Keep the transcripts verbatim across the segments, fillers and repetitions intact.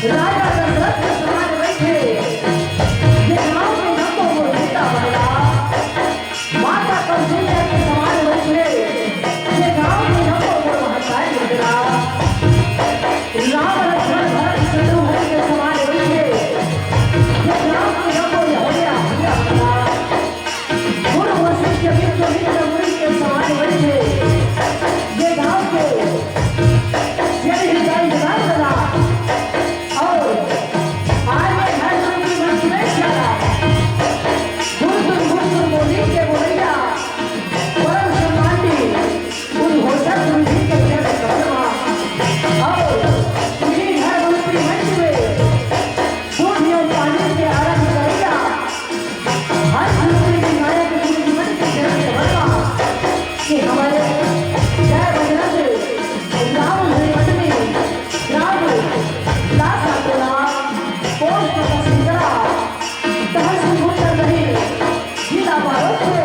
राजा दशरथ के समान बइठे, ये गाँव के नंदो मोर बेटा बहरा। माता कौशल्या के समान बइठे, ये गाँव के नंदो मोर महतारी बहरा। राम लक्ष्मण भरत शत्रुघ्न के समान बइठे, ये गाँव के नंदो ये होया भैया बहरा। गुरु वशिष्ठ विश्वामित्र मुनि के समान बइठे, ये गाँव के जन हिताय जनार्दना। अउ आर्य धर्म की मंच में चला। गुरु गुरु गुरु गुरु मोदी के बोलैया, परम सम्मानी गुरु घोषक गुरु जी के चरण कमल मा। अउ श्री धर्म मंच में दूध एवं पानी के आरंभ करैया। हर दूसरे के गायक गुरु जीवन के चरण कमल मा कि हमारे जय बजरंग राम हरि मंडली ग्राम लासा टोला पोस्ट बसिंदरा तहसील मुंडरदेही जिला बालोद से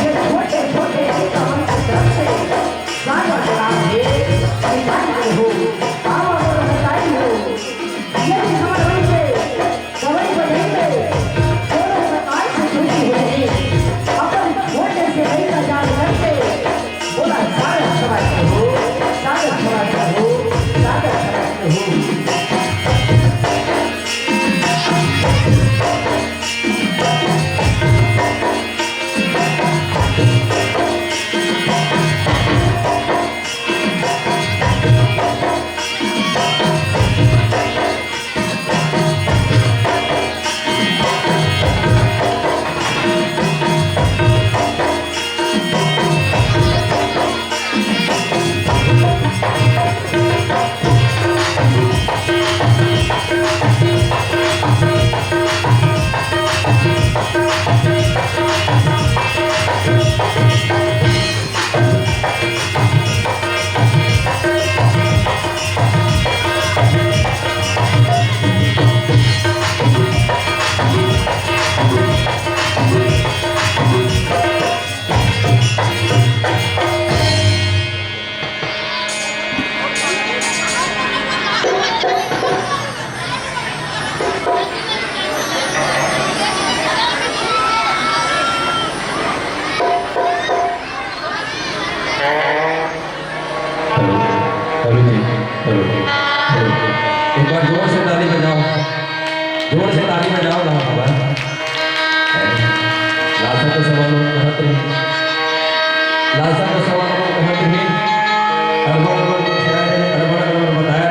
ये छोटे छोटे गीत मंच की तरफ से गाना गा रहे हैं। मिठाई हो, आवा हो, मिठाई हो। ये भी हमारे मंच पे गवई बजई में कोनो प्रकार से त्रुटि होही, अपन छोटे से बड़ी का जान करके बोला, सादर समझ हो, सादर समझ हो, सादर समझ हो। हेलो, हेलो जी, हेलो, हेलो। एक बार जोर से ताली बजाओ, जोर से ताली बजाओ ना बाबा। लासा के सवाल और कहत रही, लासा के सवाल और कहत रही, अड़बड़ अड़बड़ कुछ है, अड़बड़ अड़बड़ बताया।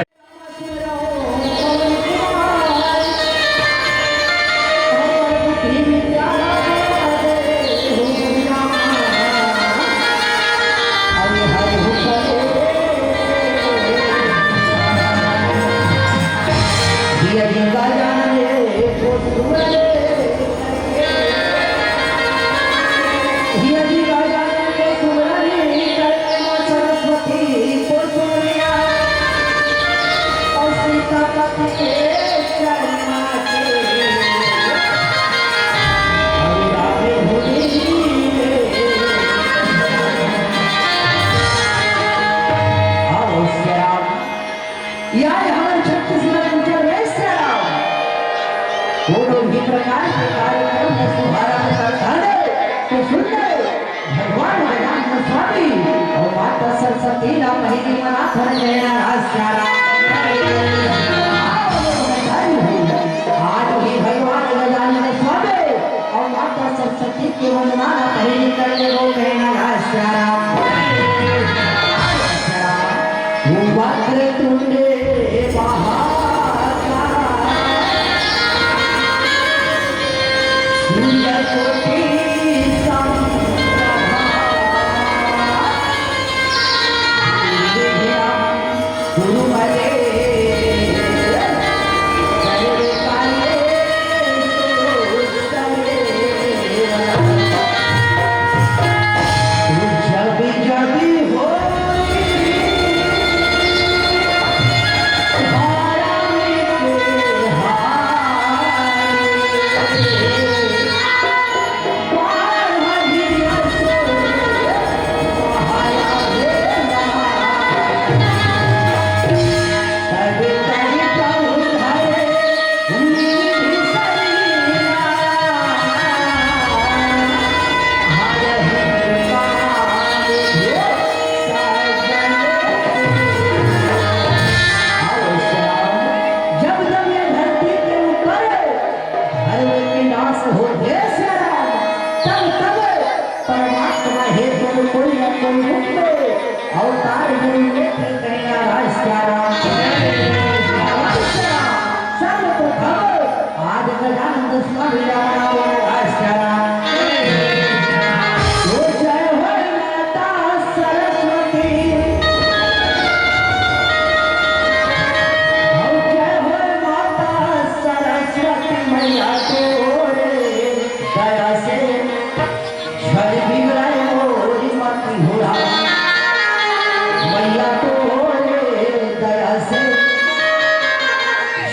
या हमर छत्तीसगढ़ इंटरनेशनल कोनो भी प्रकार के कार्यक्रम में शुभारंभ करता है तो सुन ले, भगवान गजानन स्वामी और माता सरस्वती ला पहिली मनाथन जय नमः शिवाय। आज भी भगवान गजानन स्वामी और माता सरस्वती के वंदना ला पहिली कर ले वो कहना राष्ट्राराम। वक्रतुंडे महाकाय सूर्य कोटि समप्रभा। कुरु भजे सर्वकार्येषु सर्वदा। पूज्य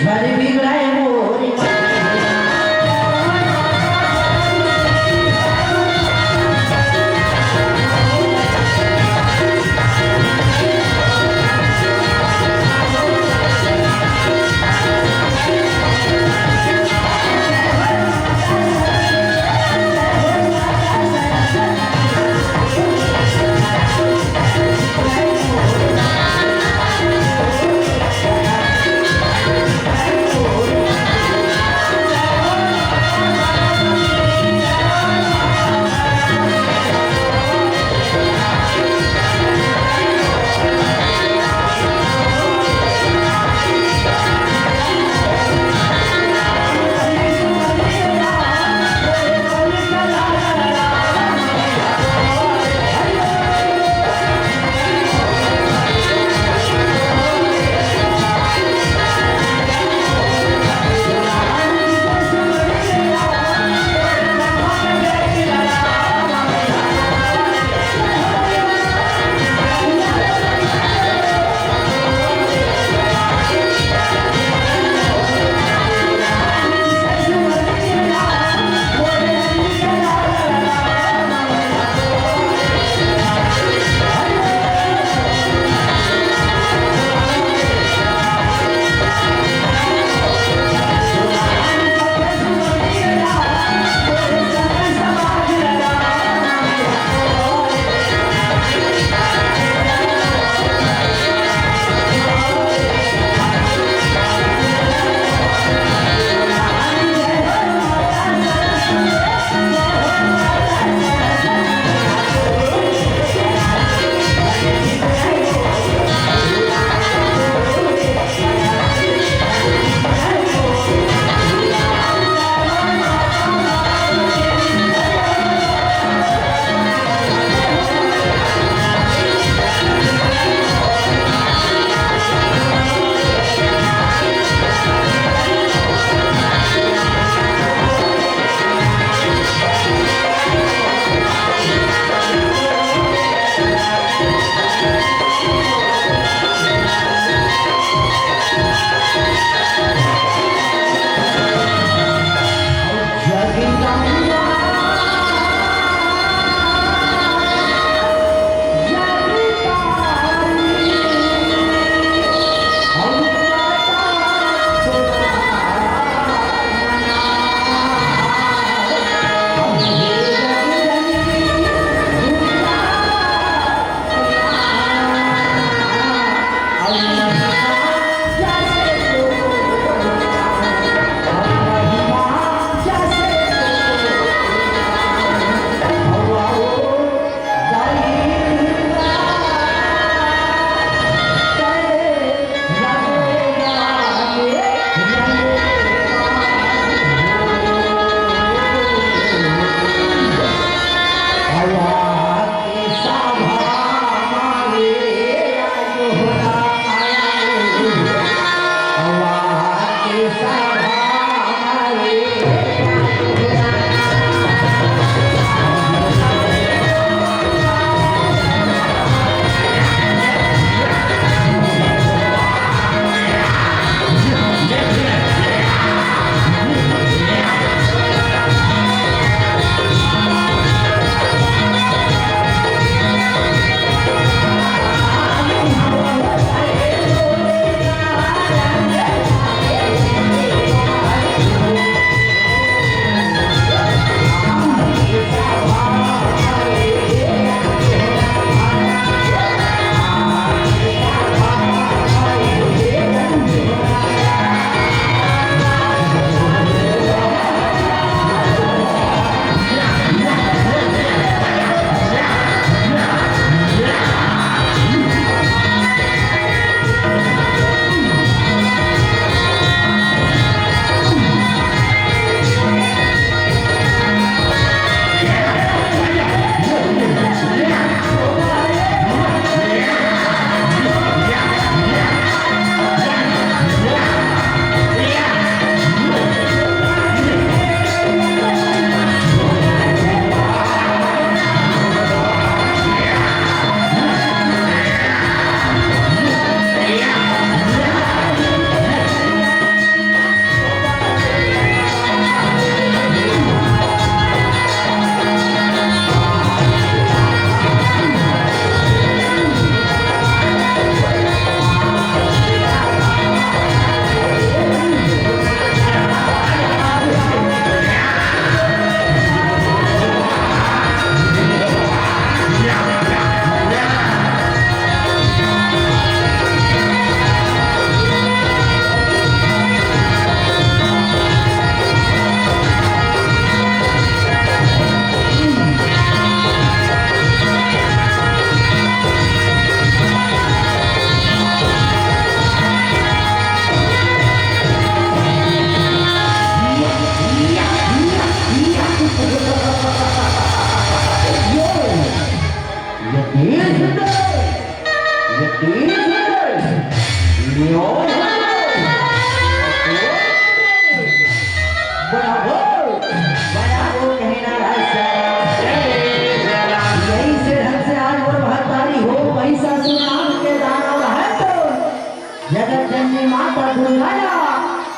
घर बिगड़ाए मोर।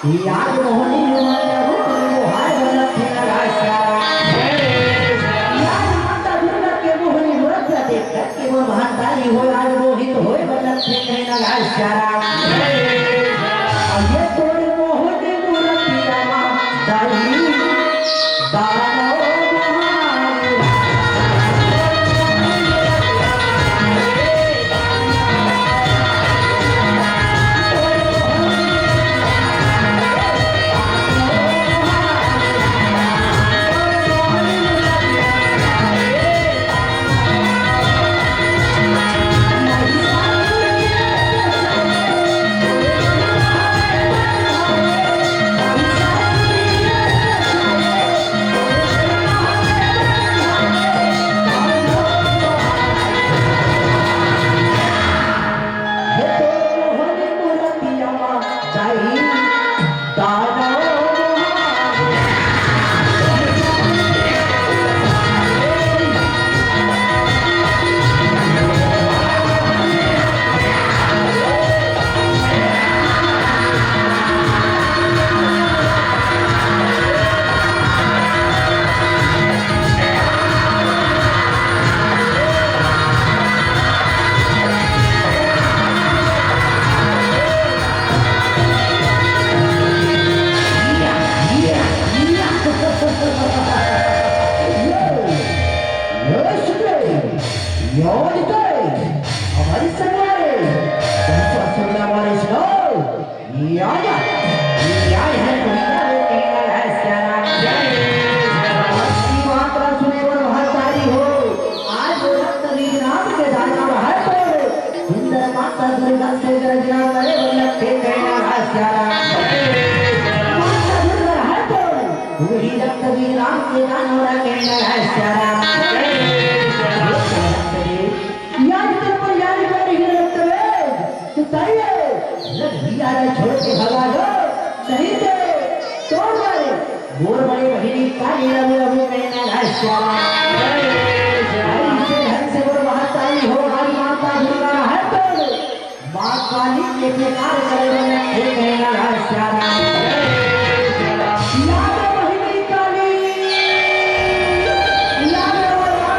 आज मोहनी रूप में रूप में मोहाय बनत हे नगाय सारा। आज माता दुर्गा के मोहनी मूरत ला देख करके मोर महतारी हो, आज मोहित होय बनत हे कहीं नगाय सारा। अब ये तोर मोहनी मूरतिया मा दाई, दानव महावीर। हमारी संगवारी, तुमको सुनना वाली सुनाओ। या, या, या है दुनिया में कहना है सियाराम। जय सियाराम। श्री माता सुने और महतारी हो। आज वो रक्त बीज नाम के दाना है तो सुंदर माता दुर्गा से गरजना करे, वो लखे कहना है सियाराम। जय सियाराम। माता दुर्गा है तो वही रक्त बीज नाम के दाना कहना है सियाराम। जय सियाराम। याद कर पर याद कर ही रखते हुए तू ताई है, लग भी आ रहे छोड़ के भगा दो, नहीं तो तोड़ मारे। मोर बड़ी बहिनी काली रवि रवि कहना है श्यामा। ऐसे ढंग से मोर महतारी हो, आज माता दुर्गा है तो माँ काली के प्रकार करे बने हे कहना है श्यामा। याद बहिनी काली, याद, याद, याद।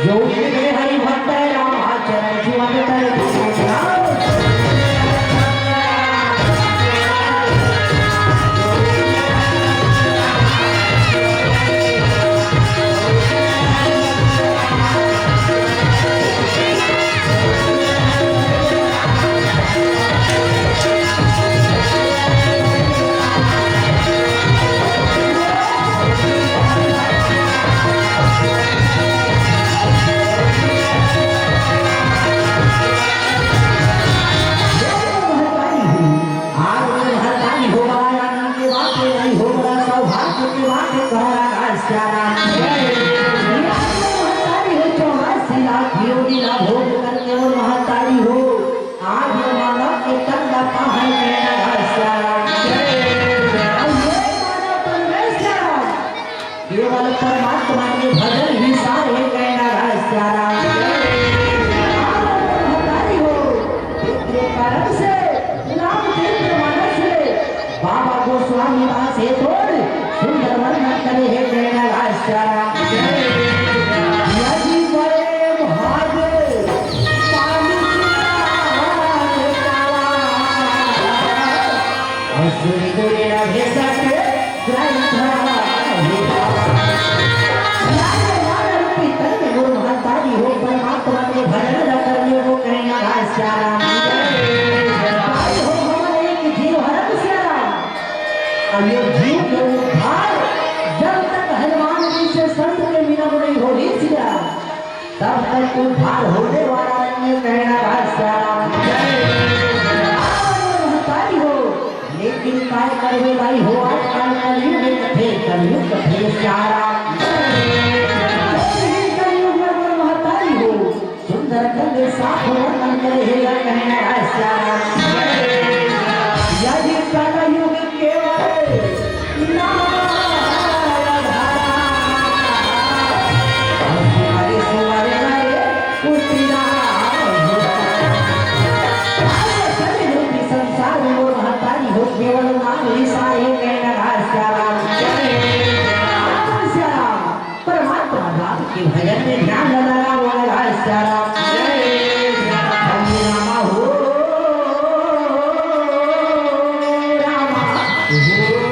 जो उनके हरि भक्त है, राम आचरण छुअत तन को राम। आज मैं महतारी हो बड़ा आनंद के बात है, नहीं हो बड़ा सौभाग्य के बात है, कह रहा है श्याम। आज मैं महतारी हो, चौरासी लाख योनि ना भोग करके वो महतारी हो। आज ये मानव के तन का पाहन कहना है श्याम। और ये मानव तन में श्याम। केवल परमात्मा के भजन ही सारे कहना है श्याम। महतारी हो, तेरे कारण से रामचंद्र मानस में बाबा गोस्वामी दास हे तोड़ सुंदर वर्णन करे हे कहना है श्याम। यदि बड़े भाग मानुष का असुर गुण न भेसक ग्रंथ हे। लाल लाल रूपी तन में गुरु महतारी हो, परमात्मा के भजन न करने को कहना है श्याम। भाई हो हमारे एक जीव हरन श्याम। अब ये जीव के उद्धार जब तक हनुमान जी से संत के मिलन नहीं हो रही श्याम। तब तक उद्धार होने वाला नहीं है, कहना भाई श्याम। महतारी हो, लेकिन काय करबे भाई हो, आजकल कलयुग में थे, कलयुग थे श्याम। कलयुग में महतारी हो, सुंदर कंद साफ वर्णन करे हे, कहना भाई श्याम। यदि कलयुग केवल संसार में महतारी हो केवल नाम ही सारे कहना श्याम। परमात्मा राम के भजन में ध्यान लगाना बोला श्याम। हरे रामा हो रामा हो रामा।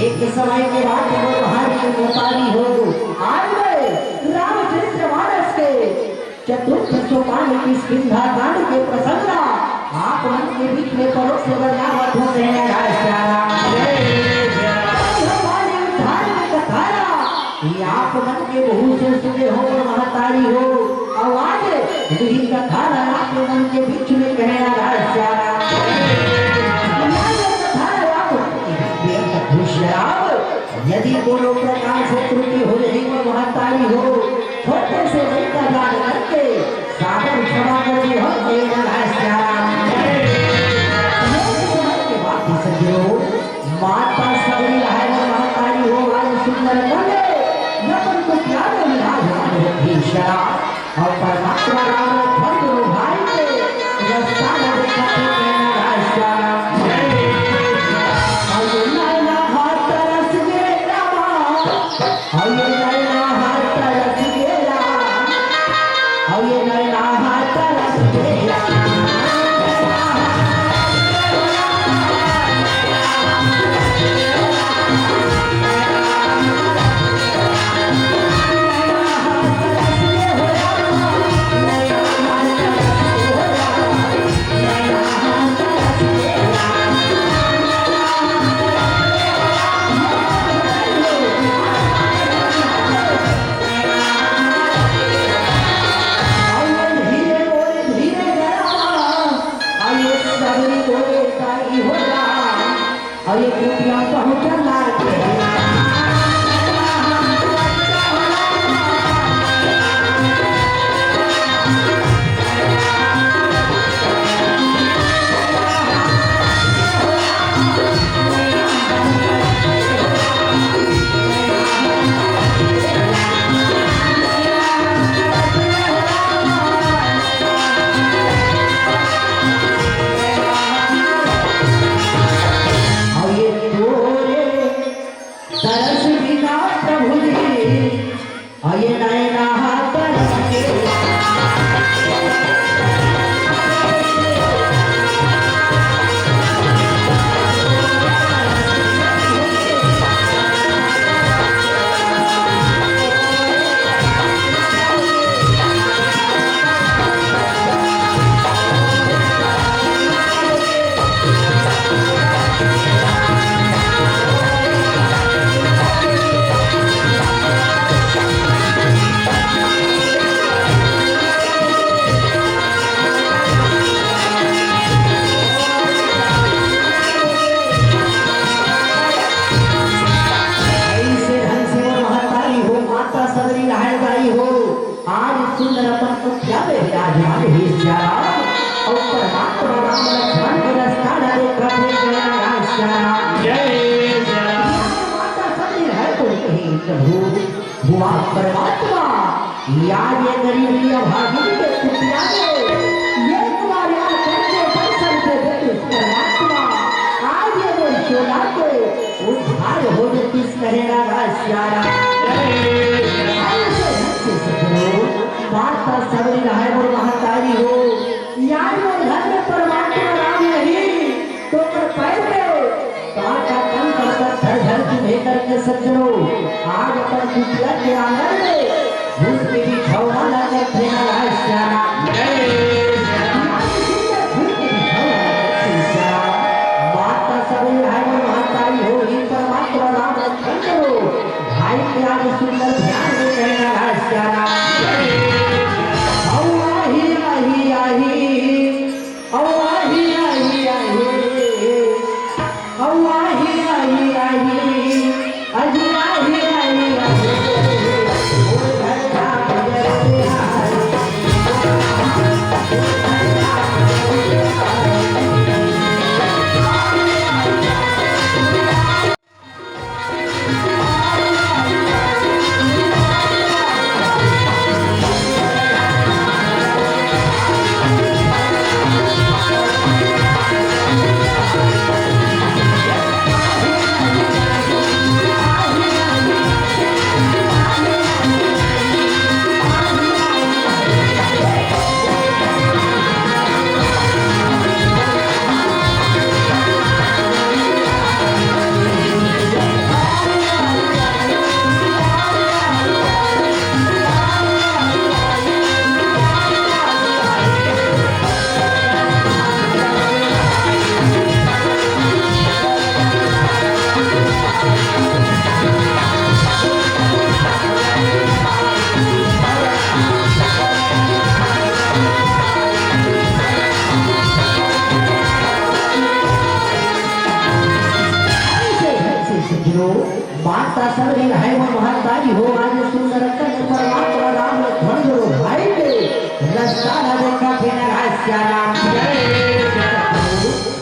एक समय के बाद जब वहाँ की महतारी हो, आज मैं रामचरित मानस के चतुर्थ सोपान किष्किंधा कांड के प्रसंग ला आप मन के बीच में परोसे बर आवत हों, कहना श्याम। हमारे उद्धार में कथारा ये आप मन के मुंह से सुने हो महतारी हो, अउ आज वही कथारा आप मन के बीच में कहना श्याम। ये कथारा आप मन के बीच में अद्भुत श्याम। यदि कोनो प्रकार से त्रुटि हो रही हो महतारी हो, छोटे से लइका जान करके सागर राम लखन दोनों भाई के रस्ता न देखा थे कहना रास्ता। अयो नैना हाथ तरस गे रामा, अयो नैना हाथ तरस गे रामा, अयो नैना हाथ तरस गे रामा। अउ ये कुटिया पहुंचल लागे। अउ ये तोरे तरस बिना प्रभु जी, अउ ये नैना तरस के। ऐसे ढंग से वो महतारी हो, माता सबरी लहर गाई हो। आज सुंदर अपन कुटिया में विराजमान हे श्याम। अउ परमात्मा राम लक्ष्मण के रस्ता ला देखत हे, जय राम श्याम। जय श्याम। माता सबरी लहर तो कही प्रभु, भगवान परमात्मा, या ये गरीब या भागिन के कुटिया में, ये तुम्हारे आंचल के दर्शन के दे परमात्मा, आज ये मोर चोला के उद्धार हो जतिस कहे राजा श्याम। ऐसे ढंग से सज्जनों, माता सबरी लहर मोर महतारी हो, या मोर घर में परमात्मा राम नहीं, तो मोर पैर में कांटा कंकड़ पत्थर धरती में करके सज्जनों, आज अपन कुटिया के आंगन में फूल के बिछौना लगा थे ना श्याम। आज सुंदर फूल के बिछौना लगा थे श्याम। माता सबरी लहर मोर महतारी हो, हे परमात्मा राम लखन करो, भाई के आज सुंदर ध्यान में कहना श्याम। अउ आही, आही, आही। अउ आही, आही, आही। अउ आही, आही, आही। अजी आही, आही, आही। ओ घर का गुजर गया। ऐसे ढंग से सज्जनों, माता सबरी लहर मोर महतारी हो, आज सुंदर कन्या परमात्मा राम लखन दोनों भाई के रस्ता ला देखा थे ना श्याम।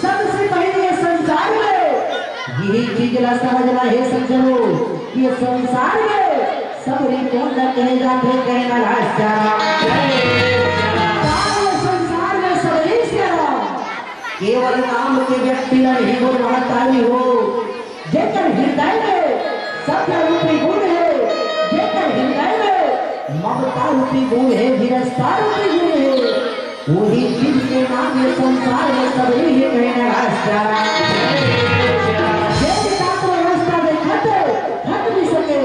सबसे पहले ये संसार में यही चीज ला समझना हे सज्जनों, ये संसार में सबरी कोन ल कहे जाथे, कहे न राज सिया राम। सारे संसार में सबरी सिया राम। केवल नाम के व्यक्ति ल नहीं गुण महतारी हो, जेकर हृदय में सत्य रूपी गुण हे, जेकर हृदय में ममता रूपी गुण हे, धीरजता रूपी गुण हे, वही चीज के नाम ये संसार में सबरी ही कहे न राज सिया राम। जे भी काकरो रास्ता देखत, थक भी सके,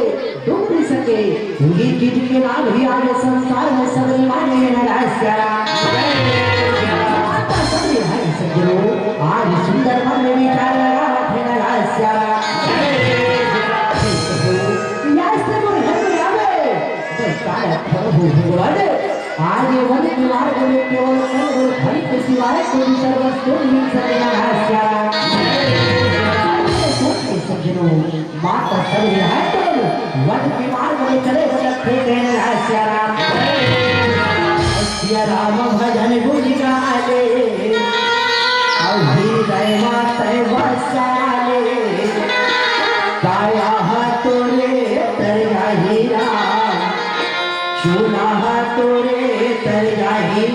डूब भी सके, वही चीज के नाम ही आज संसार में सबरी माने न राज सिया राम। माता सबरी है सज्जनों, आज सुंदर मन में विचार लगा, है न राज सिया राम। या स्त्री गुण घर में आवे, जय कारक प्रभु भगवान। आज ये वन के मार्ग में केवल कल और धन के सिवाय कोई दूसर वस्तु नहीं मिल सकेगा, है सिया राम। ये सोच के सज्जनों, माता सबरी है तो वन के मार्ग में चले हो सकते हैं, है सिया राम। सिया राम भजन गुण गाले, अउ हृदय मा तै बसाले। काया हा तोरे तर जाही राम, चूना हा तोरे तर जाही।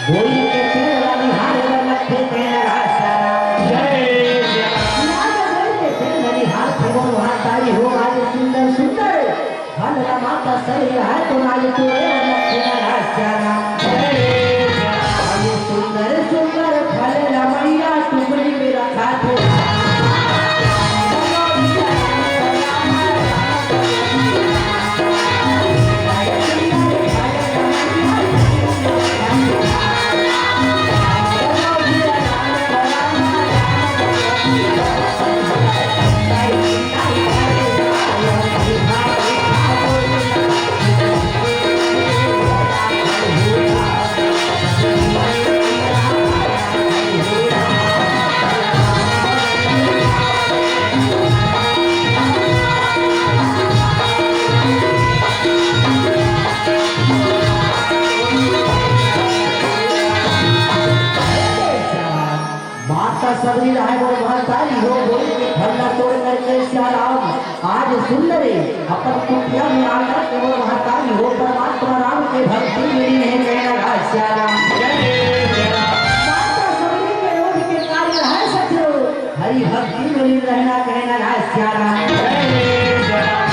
बोरी के पेड़ ला निहारे बर लगथे, कहे न राज सिया राम। जय सिया राम। बोरी के पेड़ ला निहारथे मोर महतारी हो, आज सुंदर सुंदर फल ला माता सबरी है तो आज तोरे बर लगथे न राज सिया राम। जय सिया राम। आज सुंदर सुंदर फल ला मैया टुकड़ी में रखाथे। माता सबरी राय मोर महतारी हो, बोरी के फल ला तोड़ करके सिया राम, आज सुंदरी अपन कुटिया में आकर के मोर महतारी हो, परमात्मा राम के भक्ति में लीन हे, कहे न राज सिया राम। जय सिया राम। माता सबरी के रोज के कार्य है सचो, हरि भक्ति में लीन रहना, कहे न राज सिया राम। जय सिया राम।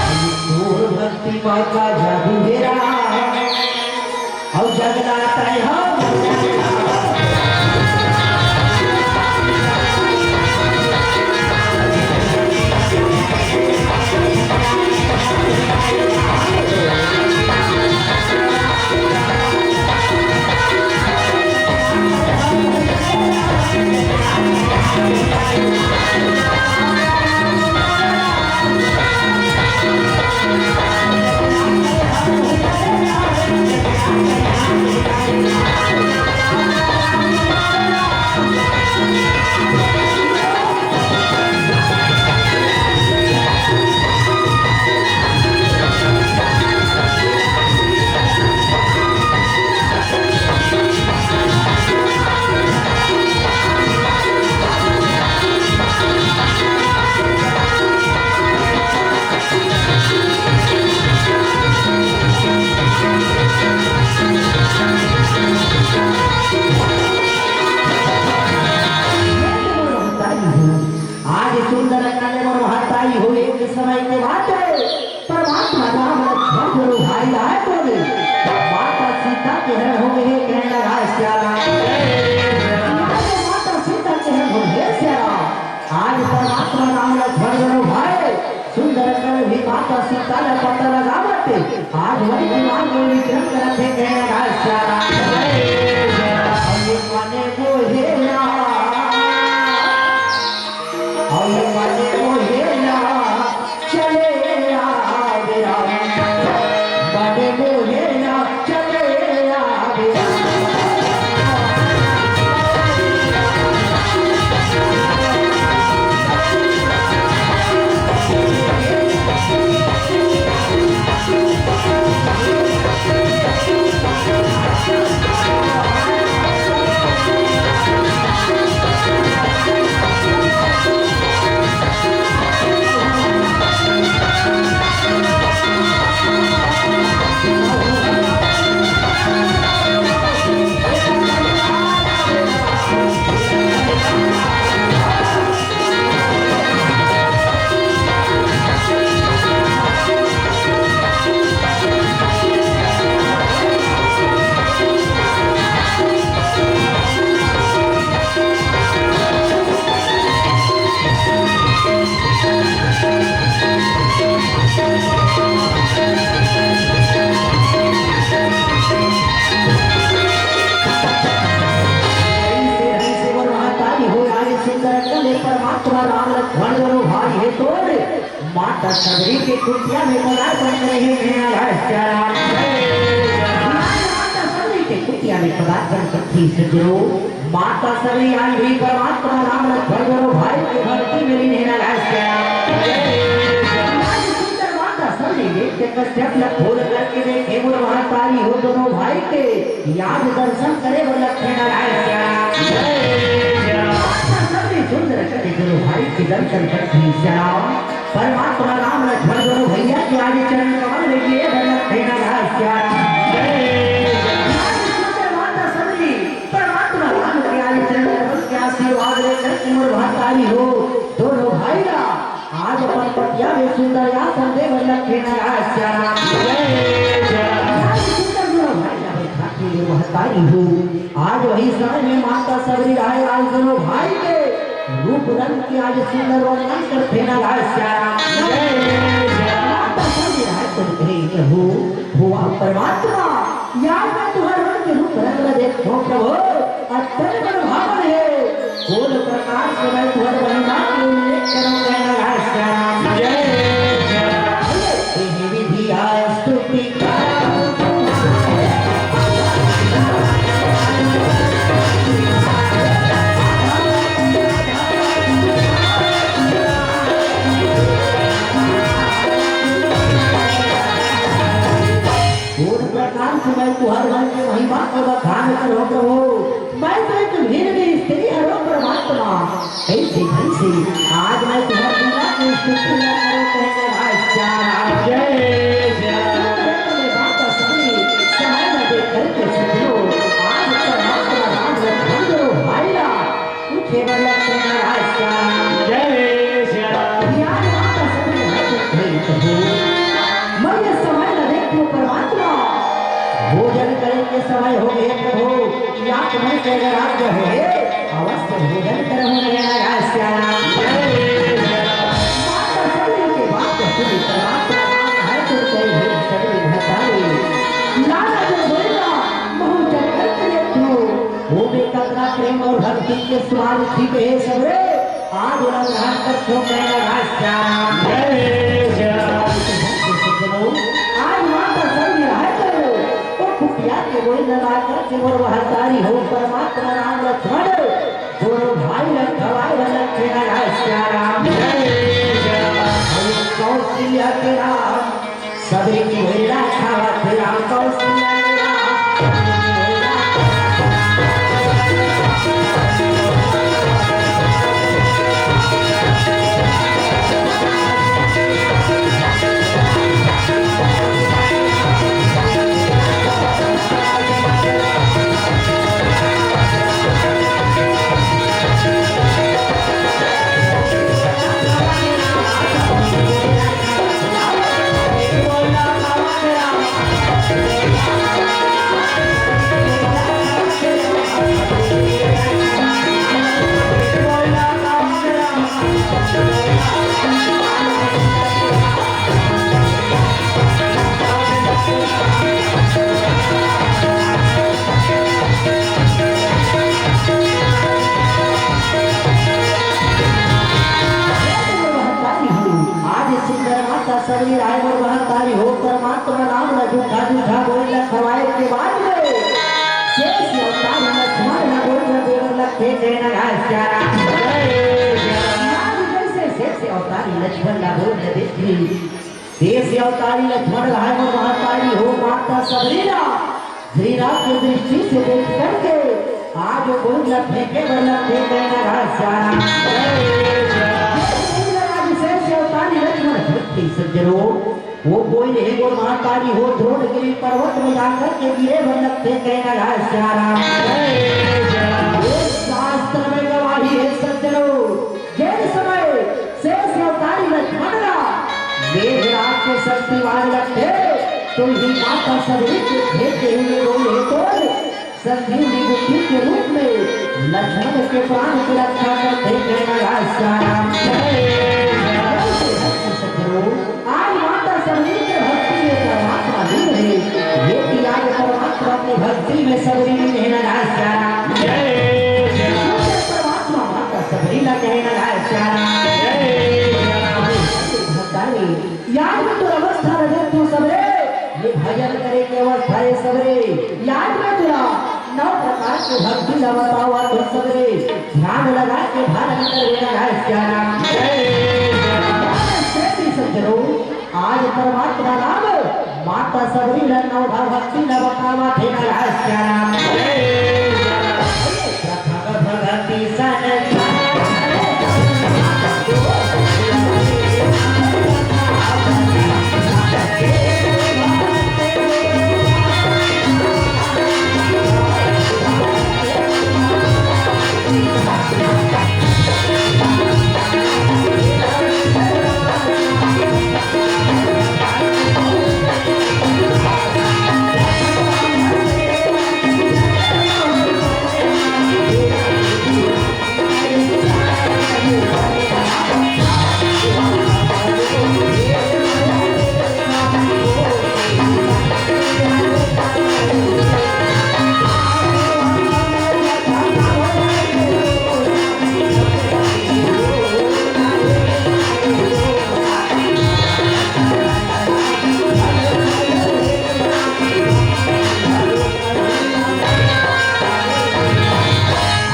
तोर भक्ति मा का जादू हे राम। अउ जगन्नाथ हे हो। हे हो गे हे कहना राज प्यारा। आज माता सीता के हे हो हे प्यारा। आज परमात्मा राम लक्ष्मण दोनों भाई सुंदर कर भी माता सीता ला पता लगावत। आज वही दिमाग में विक्रम करत हे कहना राज प्यारा। अरे माने वो हे ना, अरे माने वो हे ना। चले आवे राम, बड़े मोहे ना चले आवे राम। परमात्मा राम लक्ष्मण दोनों भाई हे तोर। माता सबरी के कुटिया में पदार्पण करे हे मेरा राज प्यारा। माता सबरी के कुटिया में पदार्पण करती सज्जनों। माता सबरी आज भी परमात्मा राम लक्ष्मण दोनों भाई के भक्ति में लीन हे ना राज प्यारा। आज सुंदर माता सबरी देख के कश्यप ला खोल करके देखे मोर महतारी हो दोनों भाई के याद दर्शन करे बर लक्ष्मी नारायण श्याम। जय श्याम। माता सबरी सुंदर कटे दोनों भाई के दर्शन करती श्याम। परमात्मा राम लक्ष्मण दोनों भैया के आगे चरण कमल में गिरे बर लक्ष्मी नारायण श्याम। जय श्याम। आज सुंदर माता सबरी परमात्मा राम के आगे चरण कमल के आशीर्वाद लेकर के मोर महतारी हो दोनों भाई ला आज अपन पटिया में सुंदर आसन दे बर लक्ष्मी नारायण श्याम। जय श्याम। आज सुंदर दोनों भाई ला बैठा के मोर महतारी हो। आज वही समय में माता सबरी राय आज दोनों भाई के रूप रंग के आज सुंदर वर्णन करथे नारायण श्याम। जय श्याम। माता सबरी राय तो कहे, "हे हो, हो आप परमात्मा, यार मैं तुहर रंग रूप रंग ला देखो प्रभु, अत्यंत मनभावन हे। कोन प्रकार से मैं तुहर महिमा के उल्लेख करूं, कहना राज श्याम।" जय श्याम। हे विधि आय स्तुति करा। कोन प्रकार से मैं तुहर मन के महिमा के बखान करो प्रभु। मैं तो एक भील स्त्री हरो परमात्मा। ऐसे ढंग से आज मैं तुहर लीला की स्तुति न करो कहने राज श्याम। जय श्याम। सुंदर माता सबरी समय न देख करके सुन लो। आज परमात्मा राम लक्ष्मण दोनों भाई ला पूछे बर लक्ष्मी नारायण श्याम। जय श्याम। ध्यान माता सबरी है तो प्रेरित हो। मैं ये समय न देखो परमात्मा। भोजन करे के समय हो गे प्रभु। या तो मैं के राज्य हो गे। अवश्य भोजन करहु नारायण श्याम। जय श्याम। माता सबरी के बात सुनी परमात्मा राम है तो कहे हे सबरी महतारी। लाला जो बोला महु जगत ये तू। वो भी कतना प्रेम और भक्ति के स्वाद थी हे सबरे। आज ओला ग्रहण करथो कहना राज श्याम। जय श्याम। आज माता सबरी राय करो, ओ कुटिया के गोई लगा करके मोर महतारी हो परमात्मा राम लक्ष्मण, दोनों भाई ला खवाए वाला कहना राज श्याम। जय श्याम। कौशल्या के राम सबरी की भैया खावत राम कौशल्या के राम। हे जय नगास प्यारा। आज जैसे शेष अवतारी लक्ष्मण ला बोल दे देखी। शेष अवतारी लक्ष्मण ला हे मोर महतारी हो माता सबरी ला। श्री राम के दृष्टि से देख करके आज वो कोई ला फेंके बर लगथे जय नगास प्यारा। आज शेष अवतारी लक्ष्मण भक्ति सज्जनों वो कोई हे मोर महतारी हो द्रोणगिरी पर्वत में जाकर के गिरे बर लगथे जय नगास प्यारा। शास्त्र में गवाही हे सज्जनों, जेन समय शेष अवतारी लक्ष्मण ला मेघराज के शक्ति वार लगथे, तो ही माता सबरी के भेद के हुए रोल हे तो संजीवनी बुद्धि के रूप में लक्ष्मण के प्राण की रक्षा करथे जय नगास प्यारा। सज्जनों, आज माता सबरी के भक्ति में परमात्मा लीन हे। ये कि आज परमात्मा की भक्ति में सबरी लीन हे नगास प्यारा। परमात्मा माता सबरी ला कहे नगास प्यारा। भतारी, याद में तोर अवस्था रहे तू सबरे, ये भजन करे के अवस्था हे सबरे। याद में तोला नौ प्रकार के भक्ति ला बतावत हो सबरे, ध्यान लगा के धारण करे नगास प्यारा। प्रेमी सज्जनों, आज परमात्मा राम माता सबरी ला नौ भक्ति ला बतावत हे नगास प्यारा। प्रथम भगति सन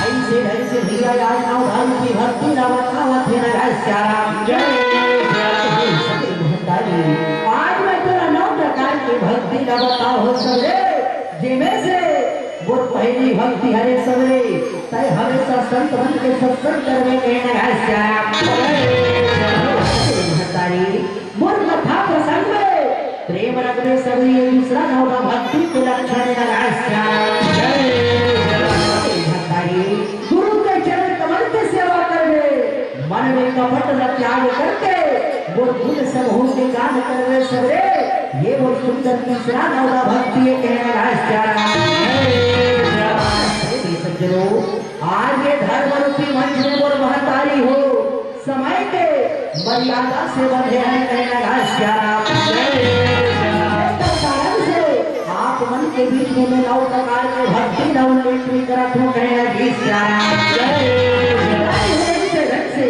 ऐसे ढंग से भैया आज नौ धाम की भक्ति ला बतावत हे नगास प्यारा। जय श्री राम। आज मैं तोला नौ प्रकार की भक्ति ला बतावत हो सबरे, जेमे से मोर पहली भक्ति हरे सबरे, तय हमेशा संत मन के सत्संग करवे के नगास प्यारा। भतारी, मोर कथा प्रसंग में प्रेम रखबे सबरी, ये दूसरा नौ भक्ति के लक्षण नगास प्यारा। भतारी, गुरु के चरण कमल के सेवा करबे, मन में कपट ला त्याग करके मोर गुण समूह के गान करबे सबरे, ये मोर सुंदर तीसरा नौ भक्ति ये कहे नगास प्यारा। प्रेमी सज्जनों, आज ये धर्म रूपी मंच में मोर महतारी हो समय के मर्यादा से बंधे हे कहे नगास प्यारा। कारण से आप मन के बीच में मैं नौ प्रकार के भक्ति ला उल्लेख भी करत हूँ कहे नगास प्यारा। से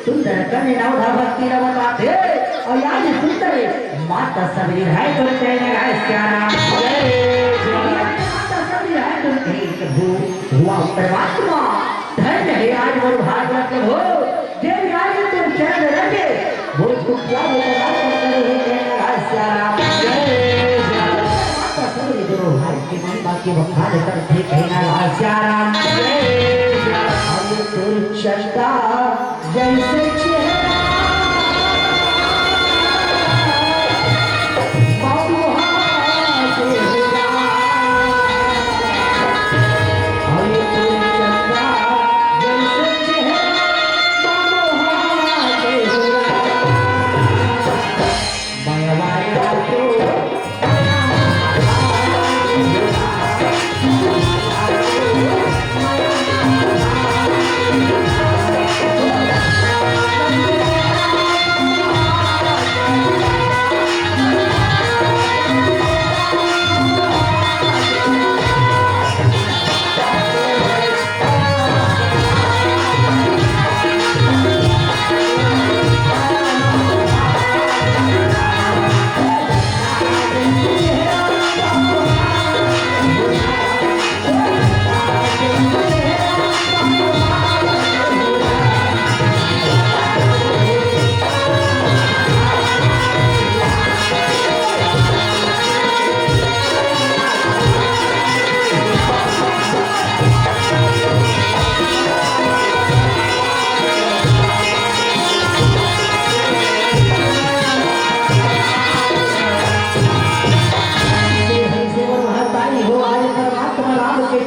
सुंदर कन्या नौ भक्ति ला बताथे अउ आज सुंदर माता सबरी हे तो कहे नगास प्यारा। माता सबरी हे तो कहे प्रभु हुआ परमात्मा। धन्य हे आज मोर भागवत हो, जे आज तोर चरण रंगे, मोर कुटिया में लगा कर करे हे कहना राज सिया राम। जय श्री राम। माता सबरी गुरु भाई के महिमा के बखान करथे कहना राज सिया राम। जय श्री राम। अरे तोर चंदा जैसे चेहरा, बाबू हाथ हेरा।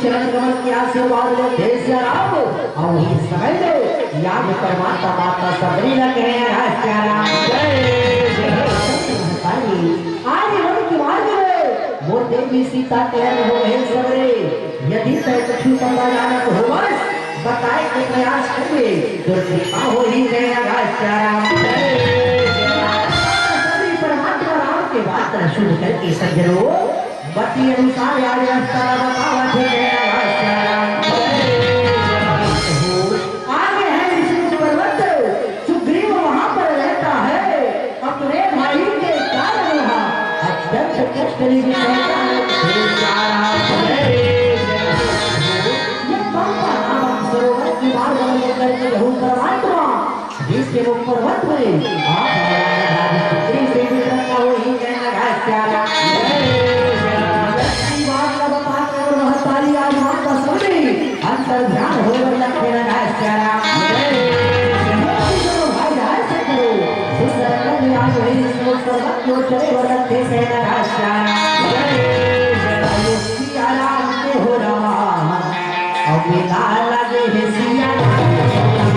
चरण कमल के आशीर्वाद ले दे सिया राम। अउ इस समय में याद परमात्मा माता सबरी ला कहे, "राम सिया राम।" जय सिया राम। आज मन के मार्ग में मोर देवी सीता के अंग हो गए सबरे। यदि तय कुछ पता जानत होवस, बताए के प्रयास करिए, तो कृपा होही, कहे, "राम सिया राम।" जय सिया राम। सभी परमात्मा राम के बात ला सुन करके सज्जनों, पति अनुसार आज रास्ता बतावत हे, आगे है विष्णु पर्वत, सुग्रीव वहां पर रहता है, अपने भाई के कारण वहां अत्यंत कष्ट भी सहता है। ये पंपा नामक सरोवर की बात लेकर के रहू परमात्मा जिसके वो पर्वत में आप भगवान राजपुत्री से भी रखा हो ही कहना घास प्याला। ऐसी बात का बता के और महतारी आज माता सबरी अंतर ध्यान हो और लग कहना घास प्याला। भाई राज से करो, सुंदर कन्या आज वही इसको पर्वत को चले और लग कहना घास प्याला। सिया राम के हो राम, अउ मेला लगे हे सिया राम के हो राम।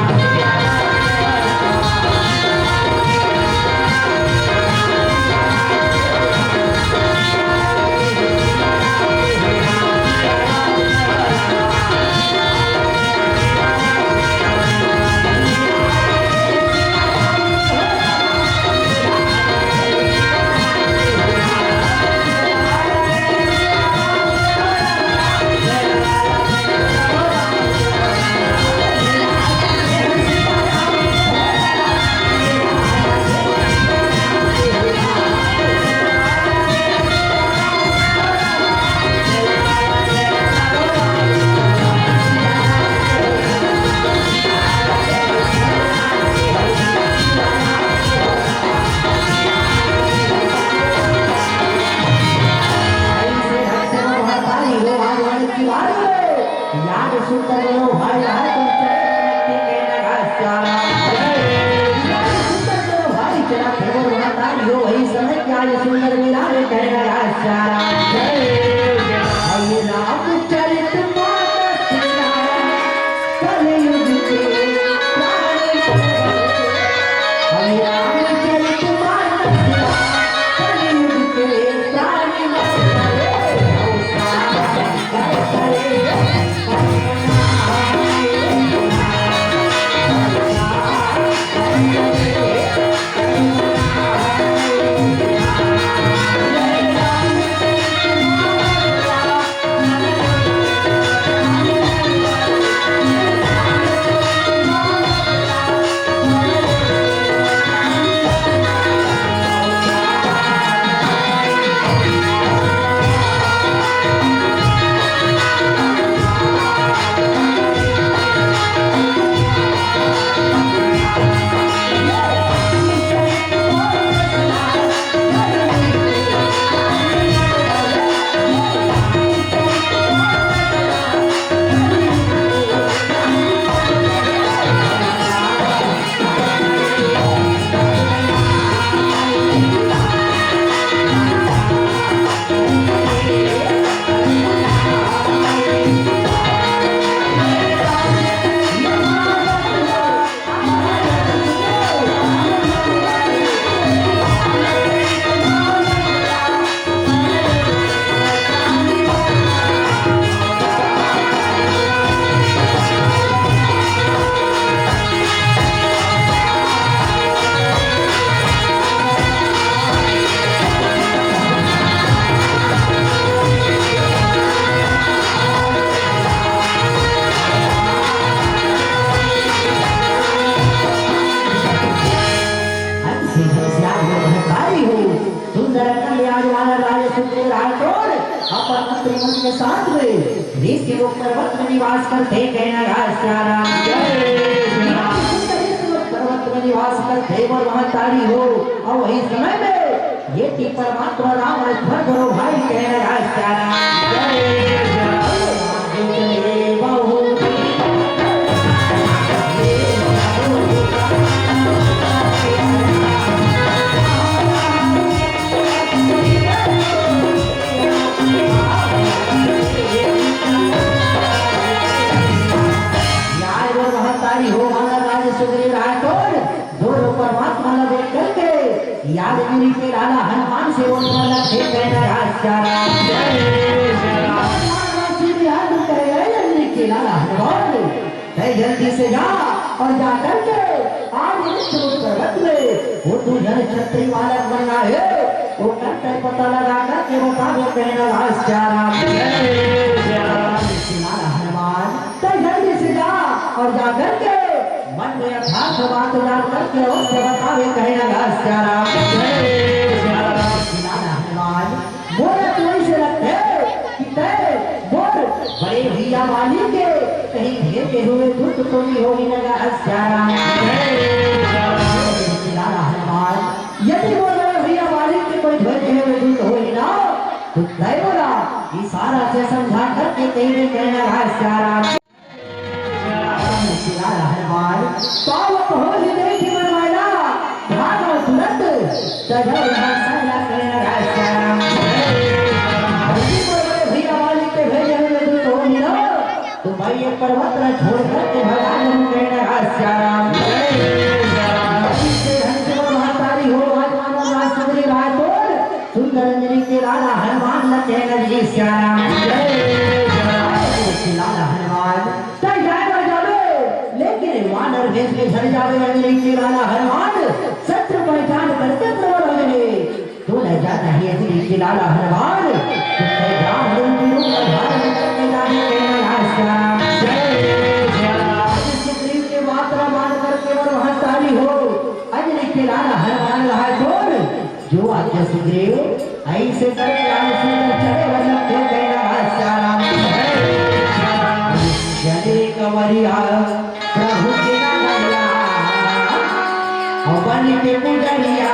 याद सुंदर लो भाई, राय तुम चले रखते कहना घास प्याला। याद सुंदर लो भाई, चला फेंको माता यो वही समय क्या ये सुंदर मिला रे कहना घास प्याला। हरि रामचरित मानस कलयुग के प्राण। हरि रामचरित मानस कलयुग के प्राण। सुंदर कल्याण वाला राय सुंदर राठौर अपन मंत्री मन के साथ में ऋषि लोग पर्वत में निवास करथे, कहना घास प्याला। सुंदर ऋषि लोग पर्वत में निवास करथे, और वहां ताड़ी हो, और वही समय में ये थी परमात्मा राम लक्ष्मण दोनों भाई, कहना घास प्याला। जय जय। आज अंजनी के लाला हनुमान से बोल पर लगे कहना, राज प्यारा। जय श्री राम। हनुमान जी ने हाथ उठाए, "ए अंजनी के लाला हनुमान, तै जल्दी से जा और जा करके आज इस पर्वत में वो तू जन छत्री बालक बनना है, वो करके पता लगा करके बतावे कहना, राज प्यारा।" जय श्री राम। लाला हनुमान, तै जल्दी से जा और जा करके मन में यथार्थ बात जान करके अवश्य बतावे कहना, राज प्यारा। जय श्री राम। लाला हनुमान, मोला तो ऐसे लगथे कि तै मोर बड़े भैया वाली के कहीं भेजे हुए दूत तो नहीं होही ना, राज प्यारा। जय श्री राम। लाला हनुमान, यदि मोर बड़े भैया वाली के कोई भेजे हुए दूत होही ना, तो तै मोला इशारा से समझा करके कहीं भी कहना, राज प्यारा। लाला हनुमान, पावत होही देखे मन माया, भागव तुरंत, तजर भाषा ला कहना, राज प्यारा। यदि मोर बड़े भैया वाली के भेजे हुए दूत होही ना, तो मैं ये पर्वत ला छोड़ करके भगा जाऊं कहना, राज प्यारा। जय श्री राम। इसे हंस महतारी हो, आज मानो राज सुंदरी राय तोर, सुंदर अंजनी के लाला हनुमान ला कहना, जय श्री राम। जय श्री राम। लाला हनुमान, तै जाए बर जाबे, लेकिन वानर भेष में झड़ जाबे, अंजनी के लाला हनुमान, शत्रु पहचान करके प्रवर हो जाबे। तो ले जाता है अंजनी के लाला हनुमान, तो तै ब्राह्मण रूपी रूप धारण करके जाबे, कहना, राज प्यारा। जय श्री राम। सुग्रीव के बात ला मान करके और महतारी हो, अंजनी के लाला हनुमान रहा तोर, जो आज्ञा सुग्रीव, ऐसे करके आए सुंदर चले वजन थे कहना, राज प्यारा। जय श्री राम। जय कंवरिया प्रभु के नगरिया, और बन के पुजरिया।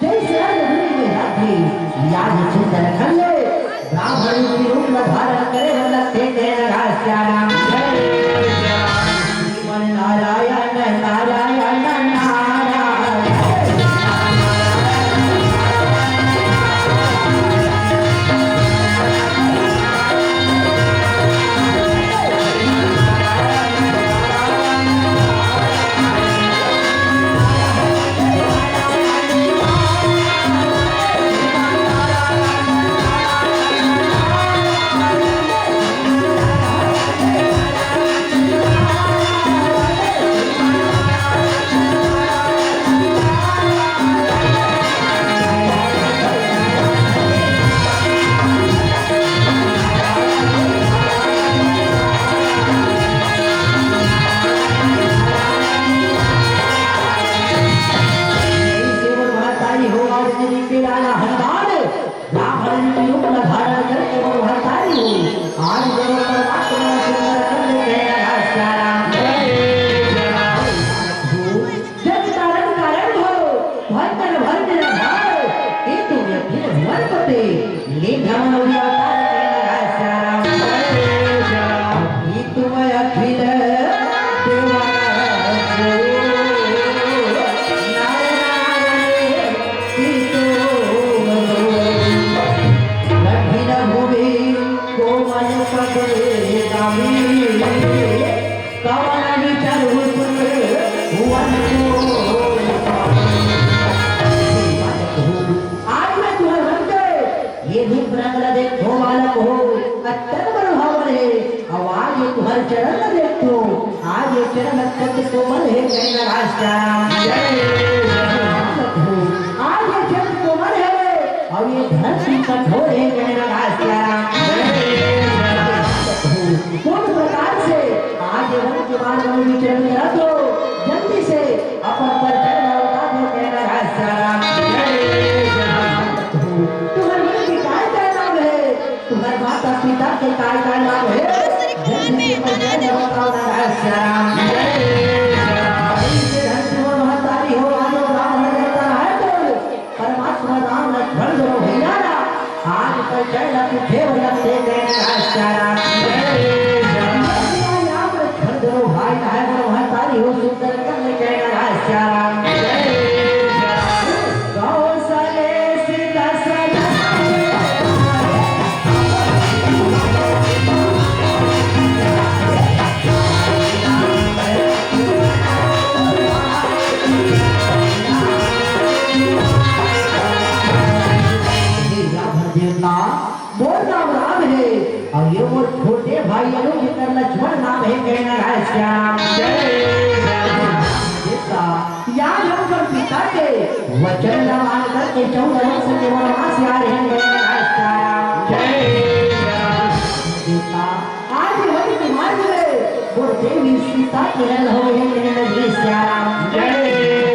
जैसे अन्न भूमि में राखे, याद सुंदर खल्ले, ब्राह्मण रूपी रूप में धारण करे, मतलब तेज है नगा श्याम। जय श्री राम। श्रीमन नारायण, नारायण, नारायण। रावण के रूप ला धारण करके वो महतारी हो। आज गुरु परमात्मा सुंदर कंद कहना श्याम। जग तारण कारण हो, भंजन भंजन भाव, केतु व्यक्ति भुवन पते, ले भ्रमण उड़ी अवतार कहना श्याम। केतु अखिल देवा कठिन भूमि कोमल पद दामी। कवन विचार हुआ सुन हुआ को। आज मैं तुम्हारे भक्त ये रूप रंग ला देखो बालक हो, अत्यंत मनभावन है। अब आज ये तुम्हारे चरण ला देखो, आज ये चरण अत्यंत कोमल है, कहना राज श्याम। जय श्री राम। बालक हो, आज ये धरती कठोर हे, कहना राज प्यारा। कौन प्रकार से आज वन के मार्ग में विचरण करत हो, जल्दी से अपन परिचय ला बता दो, कहना राज प्यारा। तुहर मन के काय काय नाम हे, तुहर माता पिता के काय काय नाम हे, जल्दी से परिचय ला बताओ ना राज प्यारा। जय श्री राम। जय श्री राम। महतारी हो, आयो ब्राह्मण जनता है तो परमात्मा राम लक्ष्मण दोनों भैया ना, आज परिचय ला तुझे बदलते कहना राज प्यारा। जय श्री राम। राम लक्ष्मण दोनों भाई ना है, दोनों महतारी हो, सुंदर कर ले कहना राज प्यारा। जय श्री राम। कौशले सीता सदा हे रावण देवता, मोर नाम राम हे, अउ ये मोर छोटे भाई अनु जेकर लक्ष्मण नाम हे, कहना राज श्याम। जय राम। देवता, याद हम अपन पिता के वचन ला मान करके चौदह वर्ष के वनवास आ रहे हैं, कहना राज श्याम। जय राम। देवता, आज वन के मार्ग में मोर देवी सीता के हरण हो गए, कहने लगी सियाराम। जय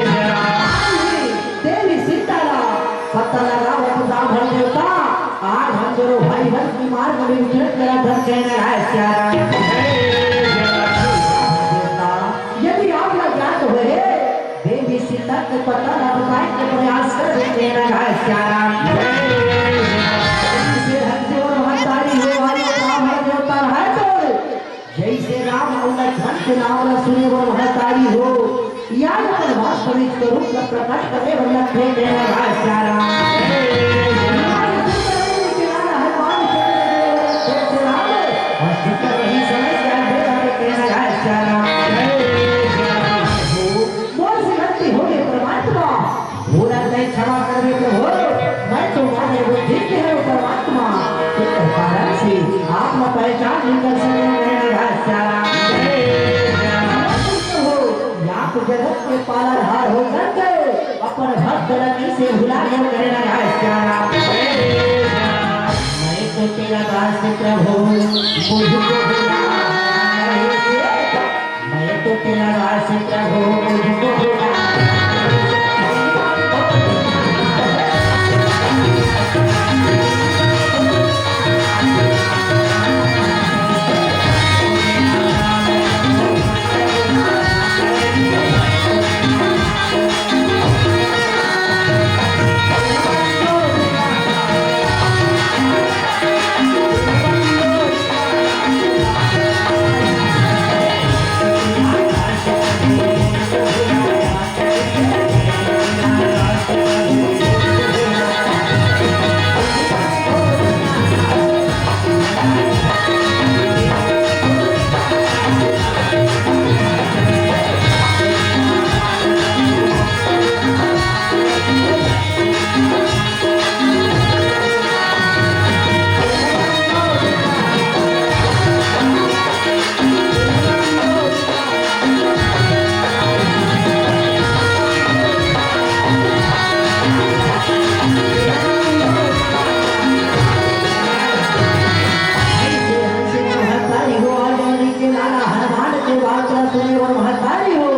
सियाराम। आज ही देवी सीता ला पता लगा, वो ब्राह्मण देवता, आज हम दोनों भाई वन के मार्ग में विचरण करा धन, कहने आए सियाराम। जय सियाराम। देवता, यदि आप ला ज्ञात हुए, देवी सीता के पता न बताए के प्रयास कर देते हैं, राय सियाराम। जय श्री राम। से हंसे और महतारी हो, वाली ब्राह्मण देवता है तो, जैसे राम और लक्ष्मण के नाम न सुने वो महतारी हो, या अपन वास्तविक स्वरूप का प्रकट करे वो लक्ष्मी के, राय सियाराम। जय श्री राम। हनुमान चंद्र देव जय श्री राम। और सुंदर वही समय क्या दे रहे हैं, राय सियाराम। जय श्री राम। मोर से गलती हो गई परमात्मा, भूला नहीं, क्षमा कर दे प्रभु। मैं तो मानव बुद्धि के हूँ परमात्मा, इस कारण से आप न पहचान नहीं कर सके, कहने राज सियाराम। हो, या तो जगत के पालनहार हो करके अपन भक्त लगी से भुला गए, कहने राज सियाराम। मैं तो तेरा दास प्रभु, मुझको भुला नहीं। मैं तो तेरा दास प्रभु, मुझको भुला। महतारी हो, आज उनके लाला हनुमान के बात सुने वो महतारी हो।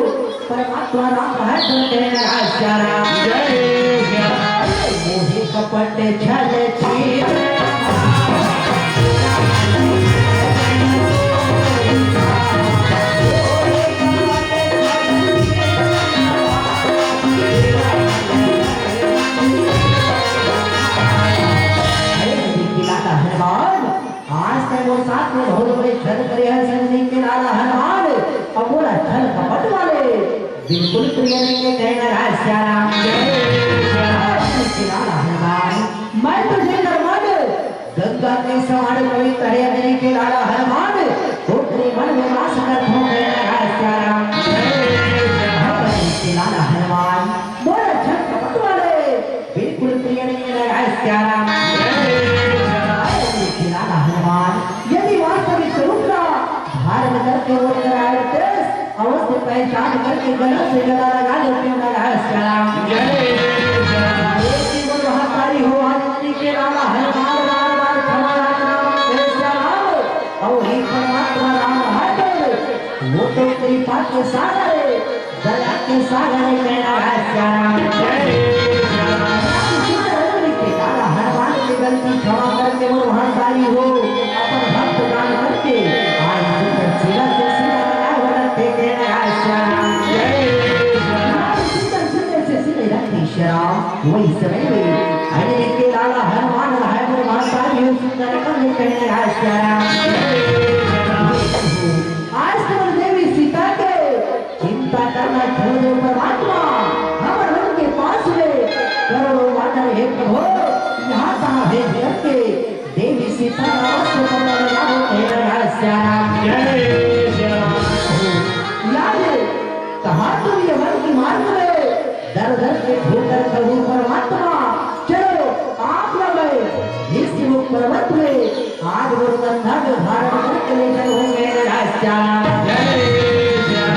परमात्मा राम है तो कहना राज सियाराम। जय सियाराम। मोहे कपट छल छीन। अरे मेरे लाला हनुमान, आज तक मोर साथ में बहुत बड़े छल करे हैं, संग नहीं के लाला हनुमान, अब बोला छल कपट वाले बिल्कुल प्रिय नहीं है, कहना राज सियाराम। जय सियाराम। के लाला हनुमान, मैं तुझे कर्मंड गंगा के समान पवित्र है, मेरे के लाला हनुमान, तो तेरे मन में वास कर हो, कहना राज सियाराम। जय सियाराम। के लाला हनुमान, बोला छल कपट वाले बिल्कुल प्रिय नहीं है, राय सियाराम। जय राम। खिलाना हनुमान, यदि वास्तविक स्वरूप का धारण करके वो कराए देश, अवश्य पहचान करके गला से गला लगा लेते हैं, राय सियाराम। जय राम। एक ही बोल महाकाली हो, आज के लाला हनुमान बार बार क्षमा याचना मांगथे श्याम। अउ हे परमात्मा राम हर वो तो कृपा के सागर हे, दया के सागर हे कहना है श्याम। जय श्याम। के लाला हनुमान के गलती क्षमा करके मोर महतारी हो, अपन भक्त दान करके आज सुंदर सीधा से सीधा लगा हो रखते कहना है श्याम। जय श्याम। आज सुंदर सीधे से सीधे रखते श्याम। वही समय में अनिल के लाला हनुमान रहा है, मोर महतारी हो सुंदर कमल कहने आज श्याम। आज तो देवी सीता के चिंता करना छोड़ दो परमात्मा, हमर मन के पास में करोड़ों वानर हे प्रभु, यहाँ कहाँ भेज करके देवी सीता का वस्त्र पकड़ लगा वो कहने आज श्याम। जय श्याम। याद है, कहा तुम ये वन की मार्ग में दर दर के ठोकर खाहू परमात्मा। चलो, आप लोग गए निस्मुख पर्वत में, आज वो कंधा में धारण करके ले चलो मेरे रास्ता। जय श्याम।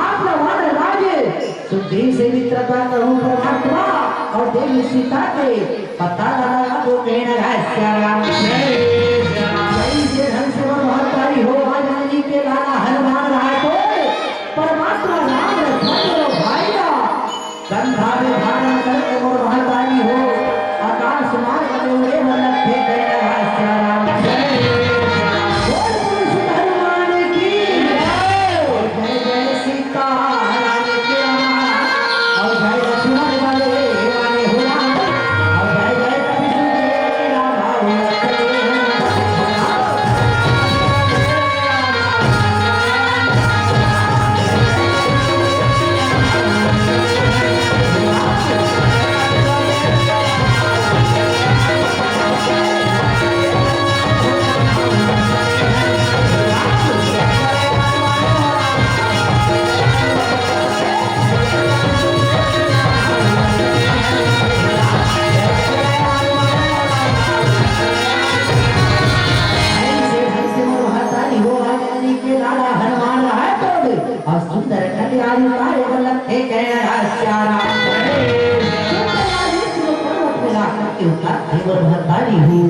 आप लोग वानर राजे सुग्रीव से मित्रता खाहू परमात्मा अउ देवी सीता के पता लगा वो कहना है श्याम। जय श्याम। जय श्री हंस महतारी हो, आज अनिल के लाला हनुमान रहा तो परमात्मा राम लक्ष्मण दोनों भाई का कंधा में धारण करके मोर महतारी हो, आकाश मार्ग में उड़े बर लगथे कहना है श्याम। जय श्याम। बोल बोल श्री हनुमान की जय। जय जय सीताराम के राम, और जय लक्ष्मण बलदेव वाले हो राम, और जय जय कपि सुत के राम, और लक्ष्मण और सुंदर कल्याण उतारे बल्लभ थे कहना श्याम। सुंदर कल्याण पर्वत में ला करके उतार थे वो महतारी हो।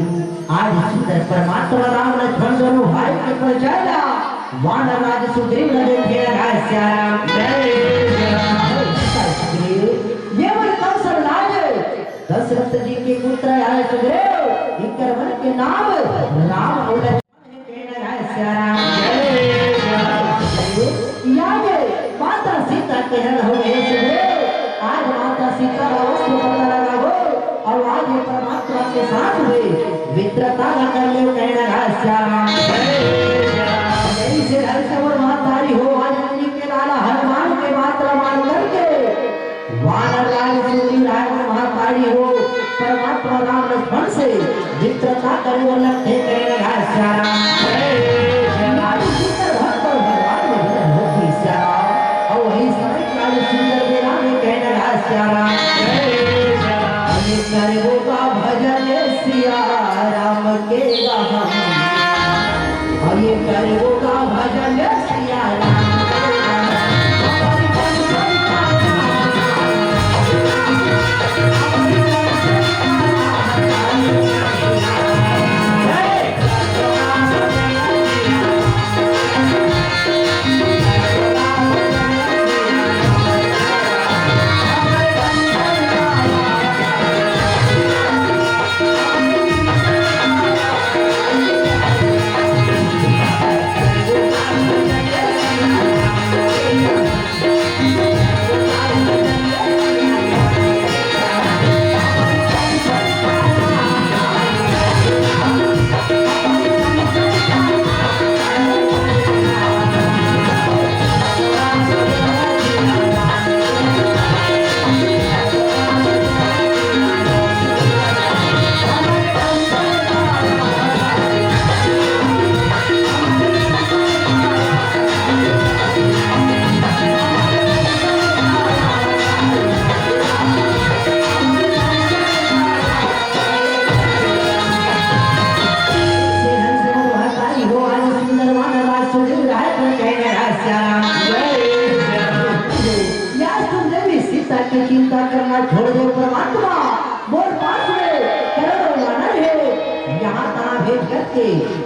आज सुंदर परमात्मा राम लक्ष्मण दोनों भाई के परिचय ला वानर राज सुग्रीव ने देखे राय श्याम। जय श्याम। सुग्रीव, ये मन कौशल राज दशरथ जी के पुत्र आए सुग्रीव, इनकर मन के नाम राम और लक्ष्मण है, कहना है श्याम। जय श्याम। या ये माता सीता के हरण हो गए सुग्रीव, आज माता सीता का वस्त्र पता लगा हो, और आज ये परमात्मा के साथ में मित्रता का कर ले कहना है श्याम। जय श्याम। जय श्री हरि सबर महतारी हो, आज अनिल के लाला हनुमान के मात्रा मान करके वानर राज सुग्रीव राय महतारी हो, परमात्मा राम लक्ष्मण से मित्रता करे वो लगथे कहना है श्याम। जय श्याम। सुंदर भक्त और भगवान में विलय होती श्याम। और वही समय काल सुंदर बेला में कहना है श्याम। जय श्याम। ये करबो का भजन सिया राम के गाहम। और ये करबो का भजन सिया राम के गाहम।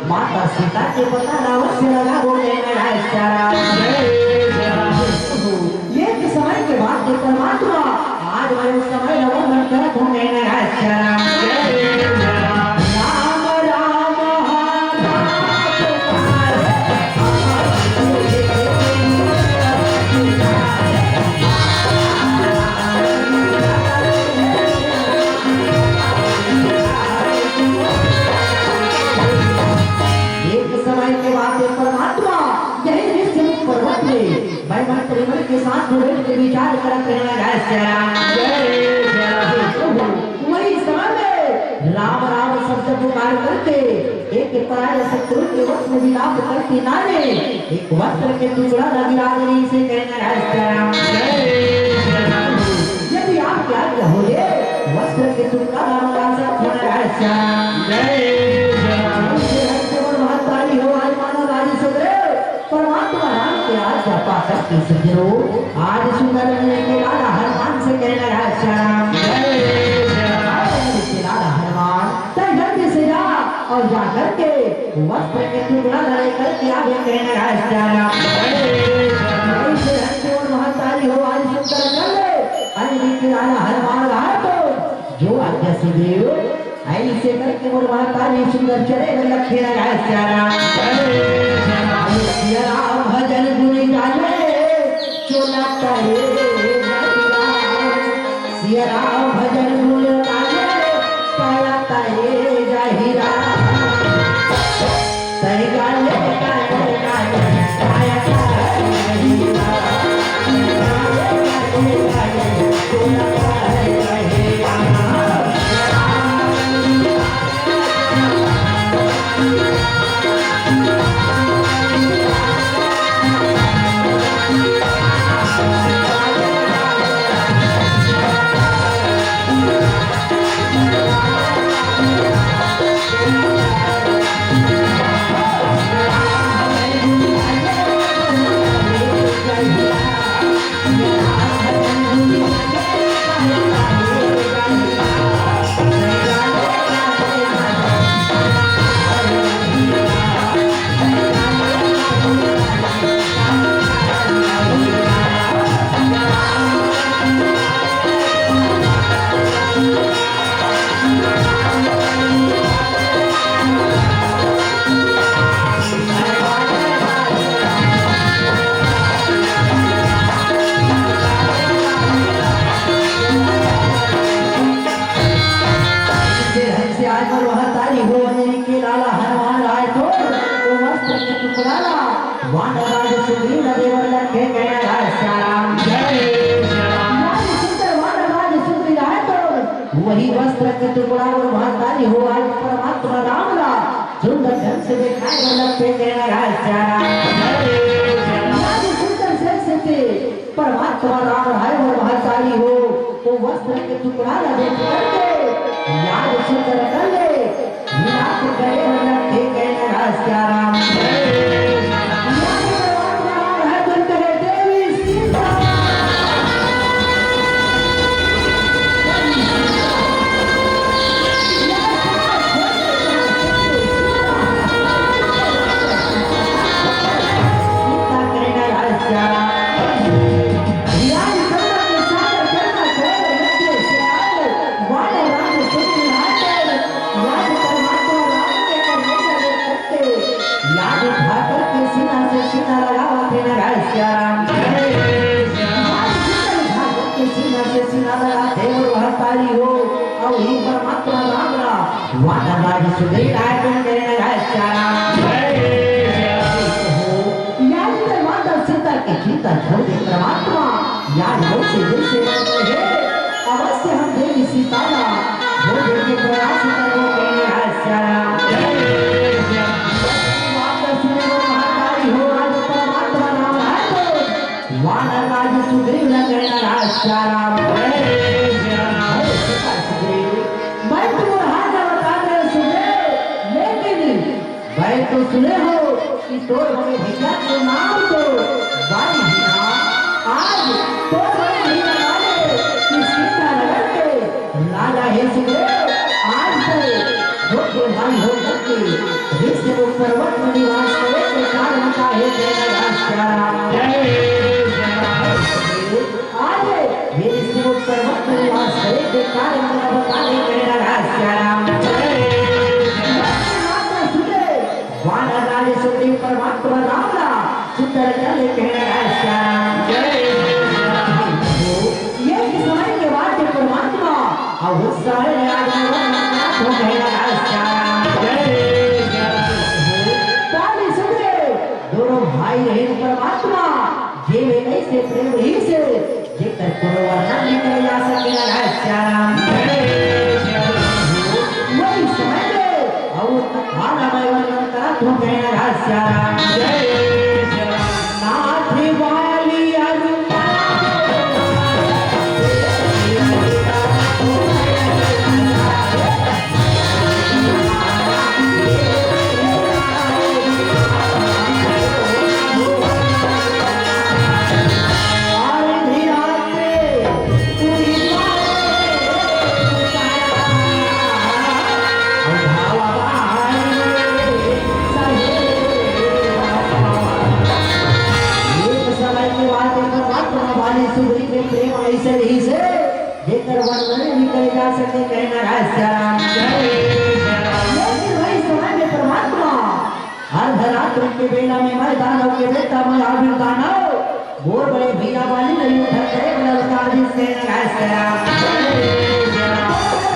माता सीता के पता रावण से लगाबो कहना है सारा। एक समय के बाद ये परमात्मा आज मैं समय रावण मन करत हूँ कहना है सारा। राम राम हर एक समय के बाद ये परमात्मा यही ऋषिमुख पर्वत में मैं मंत्रिमंडल के साथ में बैठ के विचार करत रहना है सारा। वही समय में राम राम शब्द पुकार करके एक पराया शत्रु के वश में विलाप करती नारी एक वस्त्र के टुकड़ा ला गिरा देनी से कहना है सारा। यदि आपके आज्ञा हो ये वस्त्र के टुकड़ा ला मंगा सकते हैं सारा। महतारी हो आज मानव आदि सुग्रीव परमात्मा राम के आज्ञा पा करके सुग्रीव आज सुंदर के लाला हनुमान से कहना है सारा। के लाला हनुमान तय जल्दी से जा और जा करके वस्त्र के टुकड़ा ला लेकर के आवे कहना है सारा। ऐसे हंसे और महतारी हो आज सुंदर कर ले। अरे के लाला हनुमान रहा तो जो आज्ञा सुग्रीव ऐसे करके मोर महतारी सुंदर चले बर लखे लगा सारा। सिया राम भजन गुण गाले, चोला तारे जहिरा। सिया राम भजन गुण गाले, चोला तारे जहिरा। तै गाले, गाले, गाले, गाले, गाले, गाले, गाले, गाले, गाले, आज महतारी हो अंजनी के लाला हनुमान राय तो वो वस्त्र के टुकड़ा ला वानर राज सुग्रीव ला देवर लखे कहना है सारा। जय श्री राम। नारी सुंदर वानर राज सुग्रीव राय तो वही वस्त्र के टुकड़ा और महतारी हो आज परमात्मा राम ला सुंदर ढंग से दिखाए वाला पे कहना है सारा। नारी सुंदर से से परमात्मा राम है और महतारी हो, तो वस्त्र के टुकड़ा ला देख करके याद सुंदर कर ले, विराट करे वाला पे कहना है सारा। नारी परमात्मा राम है, तुम कहे देवी सीता। याद उठा करके सीना से सीना लगावा थे ना राय सिया राम। याद उठा करके सीना से सीना लगा थे वो महतारी हो। और ही परमात्मा राम रा वानर राज सुग्रीव राय को कहने लगा, "श्याम।" याद में माता सीता की चिंता छोड़ दे परमात्मा, याद हो से दिल से मत रहे, अवश्य हम देवी सीता का वो देख के प्रयास करने कहने लगा, "श्याम।" माता सुने वो महतारी हो, आज परमात्मा राम है तो वानर राज सुग्रीव न कहना राज श्याम। सुग्रीव, मैं तुम्हारा हाथ बता दे सुग्रीव, लेकिन मैं तो सुने हो कि तोर बड़े भैया के नाम तो बाई ही ना। आज तोर बड़े भैया वाले कि सीता नगर के राजा हे सुग्रीव, आज से जो भाई हो करके ऋषि को सुग्रीव परमात्मा राम ला सुंदर कर ले कहना है सिया राम। जय सिया राम। ये समय के बाद ये परमात्मा और उस समय ने आज मैं वो नमस्कार हो कहना है सिया राम। जय सिया राम। बाली सुग्रीव दोनों भाई रहे परमात्मा, जे वे कैसे प्रेम ही से जेकर कोनो वर्णन नहीं करे जा सकेला, है सिया राम। वही समय में और कथा ला मैं वर्णन करत हूँ, कहना है सिया राम। नाथ वाली अरुणा एक समय के बाद एक बात वाली सुग्रीव में प्रेम ऐसे रही से जेकर वर्णन नहीं करे जा सके, कहना है सिया राम। लेकिन वही समय में परमात्मा अर्धरात्रि के बेला में मैं दानव के बेटा, मैं आविर दानव, मोर बड़े भैया वाली नहीं उठा करे, बोला उतार दी से नगाय से राम।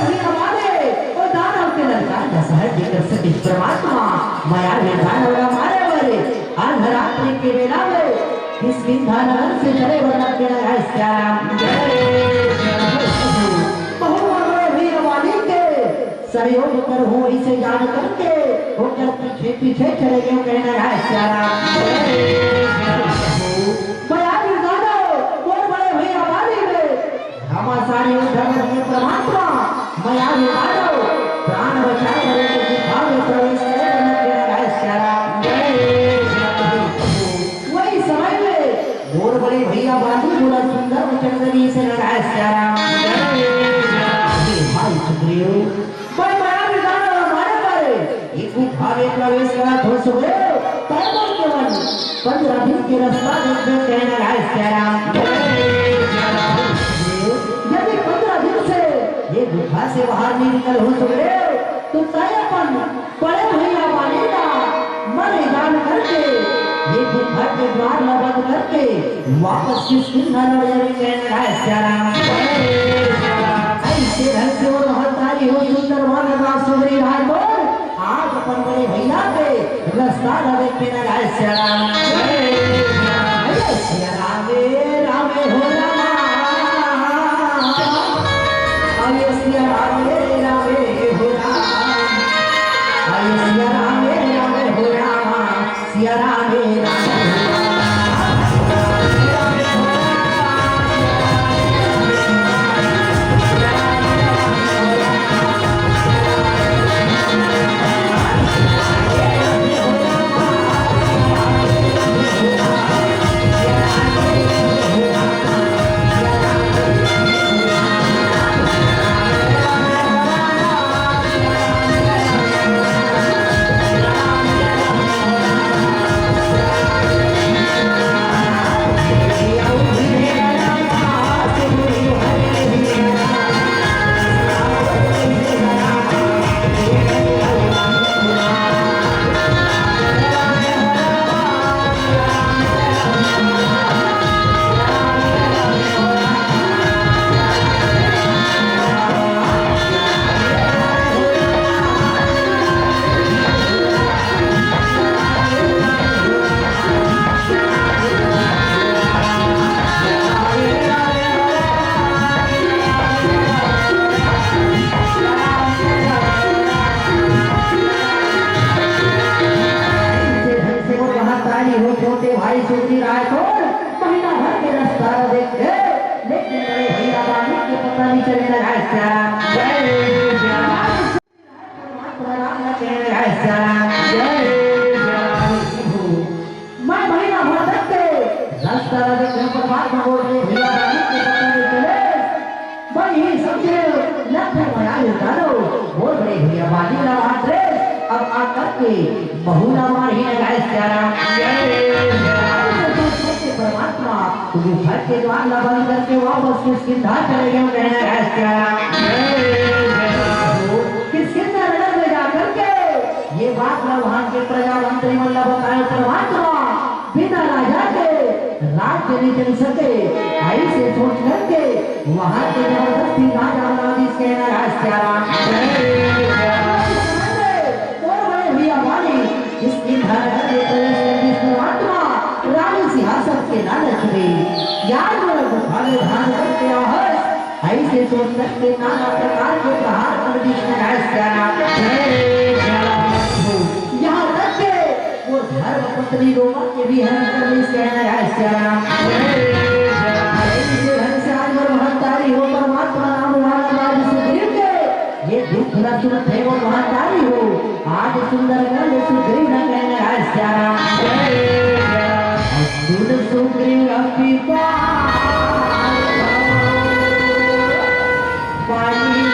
भैया वाले, ओ दानव के ललकार का सहज जिक्र से इस परमात्मा, मैं आविर दानव का मारे वाले, अर्धरात्रि के बेला में, किसकिंधा नगर से चले बना के नगाय से राम। बहुत बड़े भैया वाली के सहयोग कर हो इसे जान करके, होकर पीछे पीछे चले गए, कहना है सिया राम। बयारी दादा, बोल बड़े भैया बाली में, घमासानी उधर में परमात्मा, बयारी दादा, प्राण बचाए रहे तो गुफा में प्रवेश करे, कहना है सिया राम। वही समय में मोर बड़े भैया बाली बोला सुंदर वचन करी से नगाय सिया राम। भाई सुग्रीव, मैं माया में जाने वाला मारे मारे, एक गुफा में प्रवेश करा थो सुग्रीव, तय बोल के वन, पंद्रह दिन के रास्ता देख देख कहना है सिया राम। यदि पंद्रह दिन से ये गुफा से बाहर नहीं निकल हो सुग्रीव, तो तय अपन बड़े भैया वाली ला मरे जान करके, ये गुफा के द्वार ला बंद करके वापस किसकिंधा लड़ जावे, कहना है सिया राम। ऐसे ढंग से वो महतारी हो सुंदर वन राज सुंदरी राय बोल, आज अपन बड़े भैया के रास्ता ला देख, कहना है सिया राम। सिया राम, राम हो राम। अरे सिया राम रे राम हो राम, अरे सिया राम रे राम हो राम, सिया राम रे राम हो राम। ऐसे ढंग से वो कहा ताली हो छोटे भाई सुखी राय को महीना भर के रास्ता देखे, लेकिन बड़े भैया बानी के पता नहीं चले लगा श्याम। जय श्याम। परमात्मा राम न कहने लगा श्याम। जय श्याम। मैं महीना भर तक के रास्ता देखे, परमात्मा बोल रहे भैया बानी के पता नहीं चले। भाई ही समझे, लख में आयु डालो, बोल रहे भैया बानी ना बात रे। अब आकर के बहुला मार ही लगाए श्याम। जय श्याम। परमात्मा, तू घर के द्वार ला बंद करके वापस किसकिंधा चले गए, कहना है श्याम। जय श्याम। किसकिंधा नगर में जा करके ये बात ला वहाँ के प्रजा मंत्री मन ला बताए परमात्मा, बिना राजा के राज्य नहीं चल सके। ऐसे सोच करके वहाँ के जबरदस्ती राजा बना दीस, कहना है सियाराम। मोर बड़े भैया वाली इसकी धन घर में प्रवेश कर दीस परमात्मा, रानी सिंहासन के ना लक्ष्मी। यार मोर गुफा में ध्यान करके आहस, ऐसे सोच करके नाना प्रकार के प्रहार कर दीस, कहना है सियाराम। यहाँ तक के वो धर्म पत्नी रोमा के भी हरण कर ली, कहना है सियाराम। ऐसे ढंग से आज मोर महतारी हो परमात्मा नाम वाला राज सुग्रीव के, ये दुख न सुनत हे वो महतारी हो, आज सुंदरकांड सुग्रीव न, कहना है सियाराम। सुन सुग्रीव पिता पानी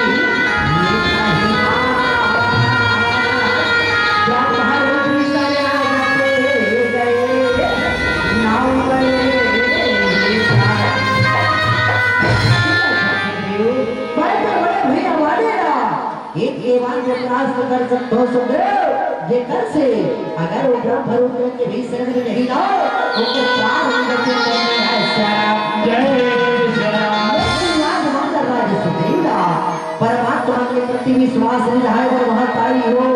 एक देवान को परास्त कर सकत हो सुग्रीव, जेकर से अगर वो ब्रह्म रूप के भी शरण में नहीं ना, उनके प्राण हम बचे करने हैं सियाराम। जय सियाराम। लेकिन आज माता राज सुग्रीव दा परमात्मा के प्रति विश्वास नहीं रहा है, वो महतारी हो,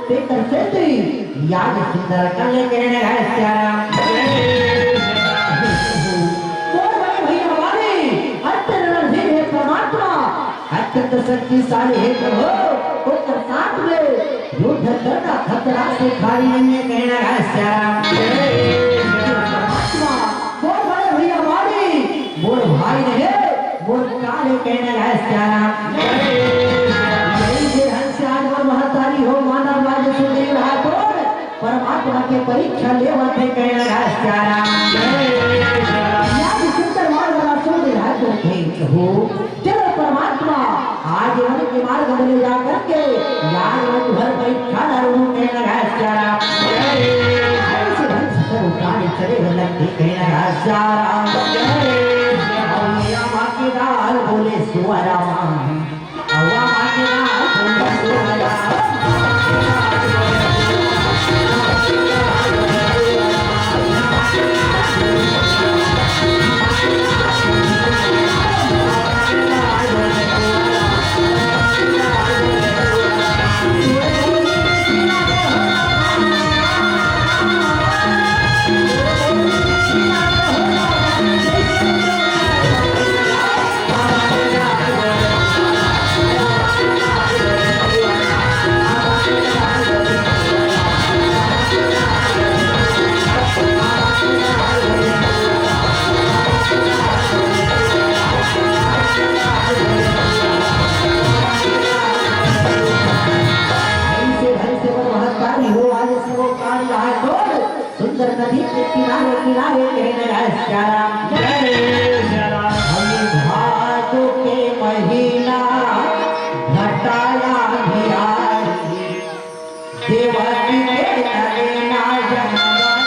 तेकर से ती याद सुंदर कर ले कहने हैं सियाराम। जय सियाराम। मोर बड़े भैया वाले, अंतर रणधीर है परमात्मा, अत्यंत शक्तिशाली हे प्रभु, ओकर साथ में युद्ध करना खतरा से खाली नहीं है, कहना है सियाराम। परमात्मा, मोर बड़े भैया वाली, मोर भाई नहीं, मोर काले, कहना है सियाराम। यही जे हंस आज मोर महतारी हो, मानव राज सुग्रीव हाथों, परमात्मा के परीक्षा लेवत हे, कहना है सियाराम। या भी सुंदर मानव राज सुग्रीव हाथों, हो चलो परमात्मा, आज मन के मार्ग में ले जा करके यार वो घर पर खाना रूप में लगा सारा। ऐसे ढंग से सब उठाने चले हो लगते कहना सारा। और ये माँ के दाल बोले सुअरा माँ। और माँ के दाल बोले सुअरा। ऐसे ढंग से वो महत्तारी हो, आज से वो प्राणी रहा कौन? सुंदर नदी के किनारे किनारे कहने लगा सियाराम। जय सियाराम। हम भादों के महीना घटाया धियान। देवकी के नैना जगमगाया।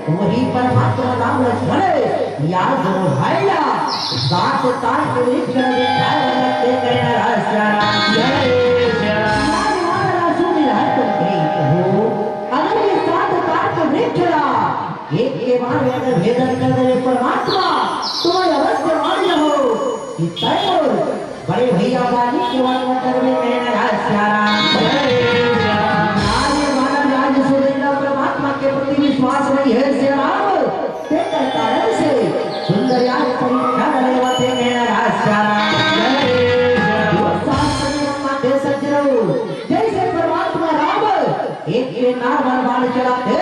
वही परमात्मा राम लक्ष्मण या दोनों भाई ला सात ताल के वृक्ष में बिठाए रहते कहना राज प्यारा। जय श्री राम। राज माता रासु मिलाए तुम गई हो। अगर ये सात ताल के वृक्ष ला एक के बार में अगर भेदन कर दे परमात्मा, तो अवश्य मान्य हो कि तय बड़े भैया बानी के वन वन करवे कहना राज प्यारा। जय श्री राम। आज ये मानव जाति सुधीर परमात्मा के प्रति विश्वास नहीं है श्री राम। ते कर कारण से सुंदर यार परीक्षा करे वाते कहना राज प्यारा। जय श्री राम। वो सास सनी मम्मा दे सज्जरो, जैसे परमात्मा राम एक के नार बाण चलाते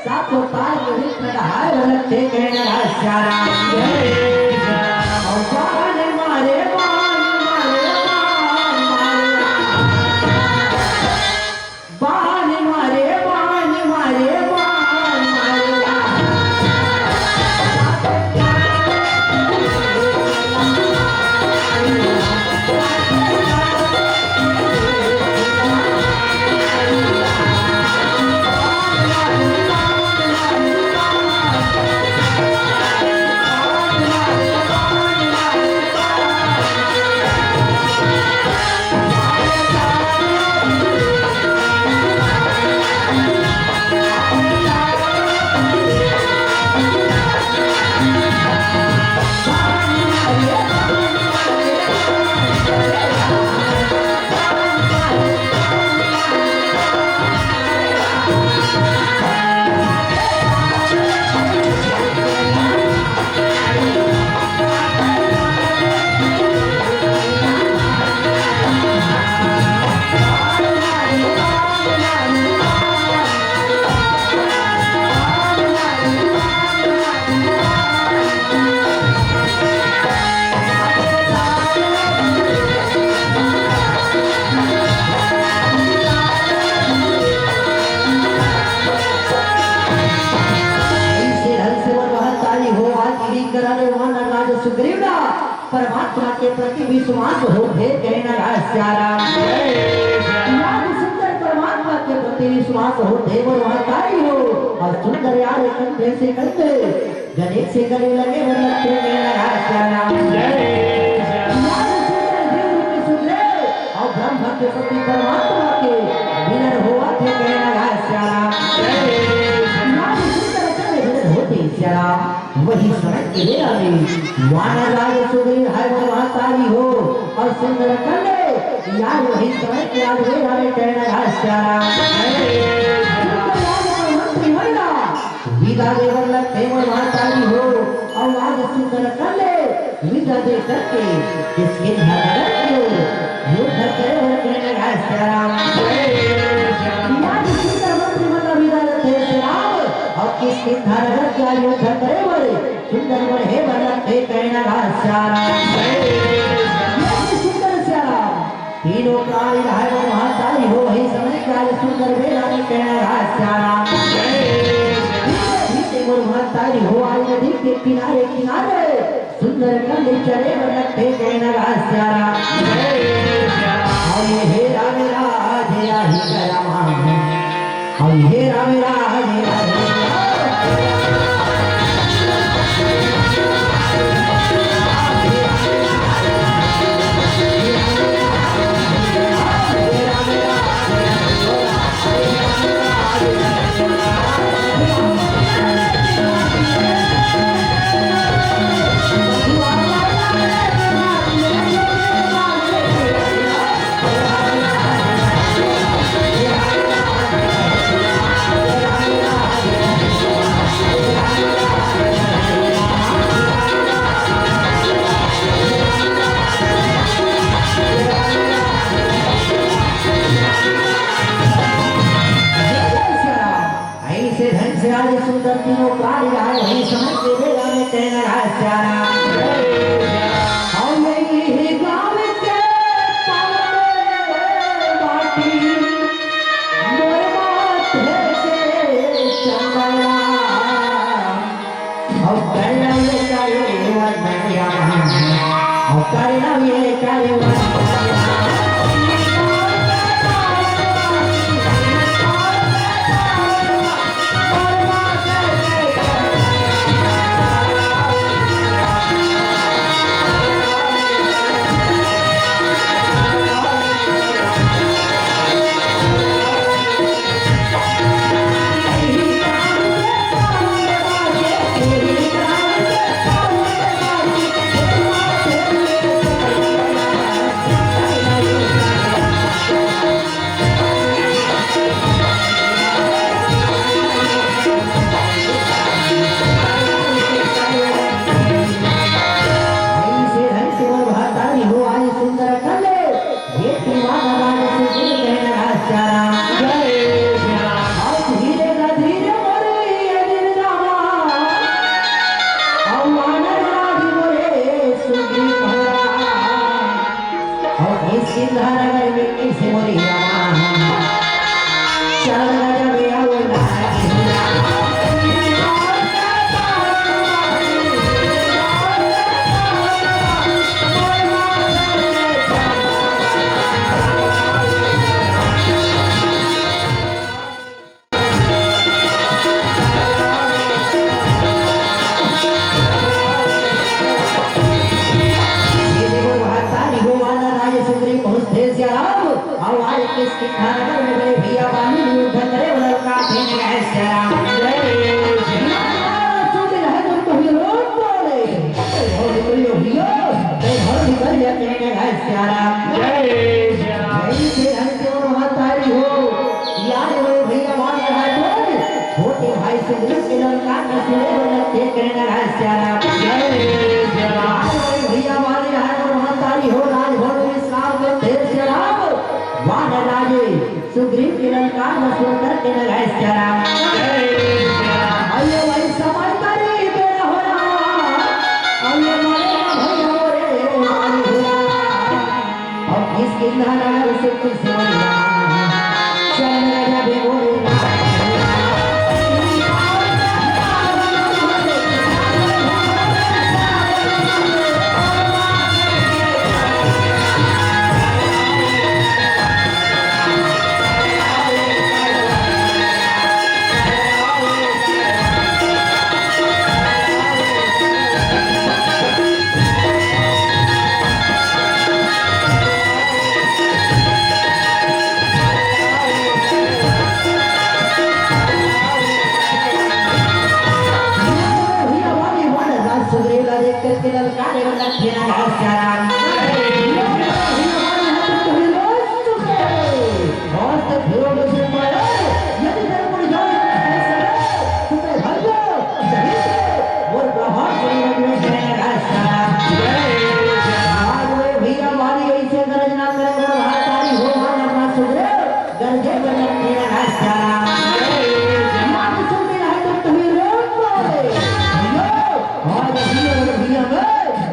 सातों ताल के वृक्ष में हाय रखते कहना राज प्यारा। जय श्री राम। और बाण मारे, बाण मारे, बाण मारे। बाण मारे, बाण मारे, बाण मारे। ऐसे ढंग से मन महत्तारी हो, आज गिरी करा रे वानर राज सुग्रीव ना, परमात्मा के प्रति विश्वास होथे कहना राज प्यारा। आज सुंदर परमात्मा के प्रति विश्वास होथे, वो महत्तारी हो, और सुंदर यार कंधे से कंधे गणेश से गले लगे वो लक्ष्मी में लगा श्याम। जय श्याम। नाम सुंदर देव रूप सुंदर और ब्रह्म के पति परमात्मा के मिलन हुआ थे में लगा श्याम। जय श्याम। नाम सुंदर चले मिलन होते श्याम। वही समय के बेला में वानर राज सुग्रीव है वो महतारी हो और सुंदर कंडे यार वही समय के आज वे हमें कहना है श्याम। जय श्याम। सुंदर राज और मंत्री महिला विदा देवर लगथे मोर महतारी हो, अउ आज सुंदर कर ले, विदा दे करके किसके घर नगर की ओर युद्ध करे बर कहने लगा श्याम। आज सुंदर मंत्री मन ला विदा देथे श्याम, अउ किसके घर नगर की ओर युद्ध करे बर सुंदर बढ़े बर लगथे कहने लगा श्याम। सुंदर श्याम तीनों प्राणी रहे वो महतारी हो, वही समय काल सुंदर बेला में कहना राज श्याम। धीरे धीरे मोर महतारी हो, आई नदी के किनारे किनारे सुंदर कंडे चले बर लगथे कहना राज श्याम। और ये हे राम राज या ही राम। हरि हे राम राम हरे राम। ऐसे ढंग से आज सुंदर तीनों प्राणी आए हैं, समझ के बेला में कहना है श्याम। और यही गाँव के पावन बाटी, मोर माथे के चंदना। और करना ये करे वंदनिया, और करना ये करे वंदनिया। ये देखो, महाराज, निगोवाला राय सुग्रीव पहुँचते सियाराम, और आज किस किठानगर में बड़े भैया बानी युद्ध करे, वो ललका थे नगह सियाराम। जय श्री राम। सुन रहे तुम तो ये लोग बोले, और निकल लो भैया, तो घर निकल जाते हैं नगह सियाराम। जय श्री राम। जय श्री राम। और महतारी हो, याद हो भैया, वाले रहा तो छोटे भाई सुग्रीव के ललकार का सुने बजत के कहने लगा, "सियाराम।" जय सियाराम। याद हो भैया, वाले रहा और महतारी हो, राजभवन में विश्राम करते सियाराम, वानर राजे सुग्रीव के ललकार का सुन करके लगा, "सियाराम।" जय सियाराम। अयो भाई, समझदारी बेरा हो रहा, अयो मारे भैया रे, मारे भैया। अब किस किंधा नगर से किस मरिया, चल मेरा भी बोल।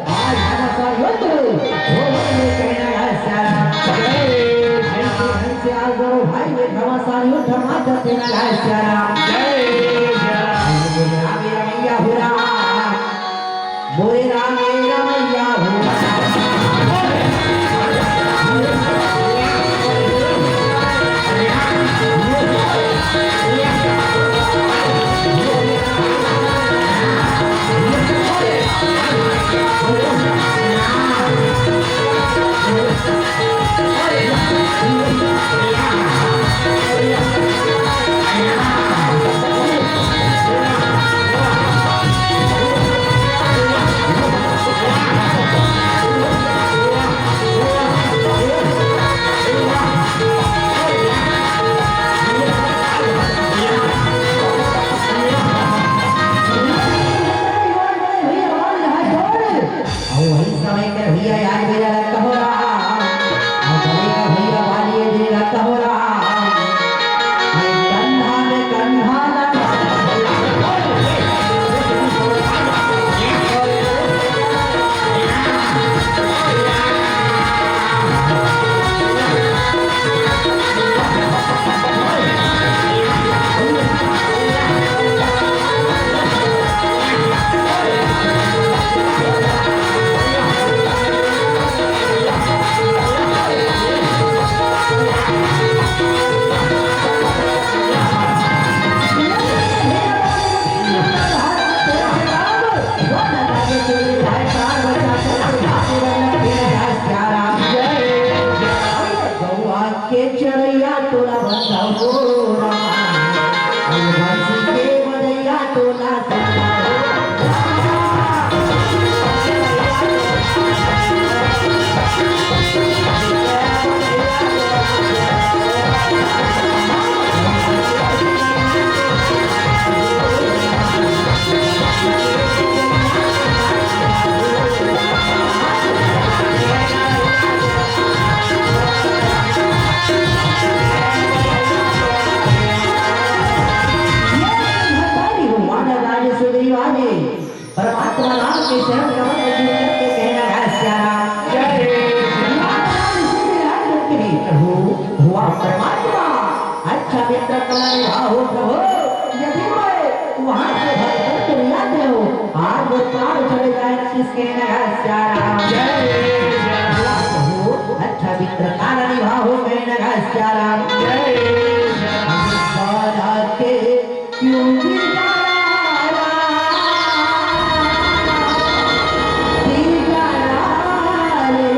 आज घमासान युद्ध हो, हो, हो, ये कहना है सारा। जय श्री राम। से आज दोनों भाई ये घमासान युद्ध मार देते ना है सारा। जय श्री राम। बोले राम, राम, मैया हो राम। बोले राम, राम, मैया हो राम। हो प्रभु, यदि मैं वहाँ से भटकर के नहीं आते हो, आज वो प्राण चले जाए किसके नगर सिया राम। जय सिया राम। हो अच्छा मित्र तारा निभा हो गए नगर सिया राम। जय सिया राम। बाला के क्यों बिगाड़ा, बिगाड़ा रे।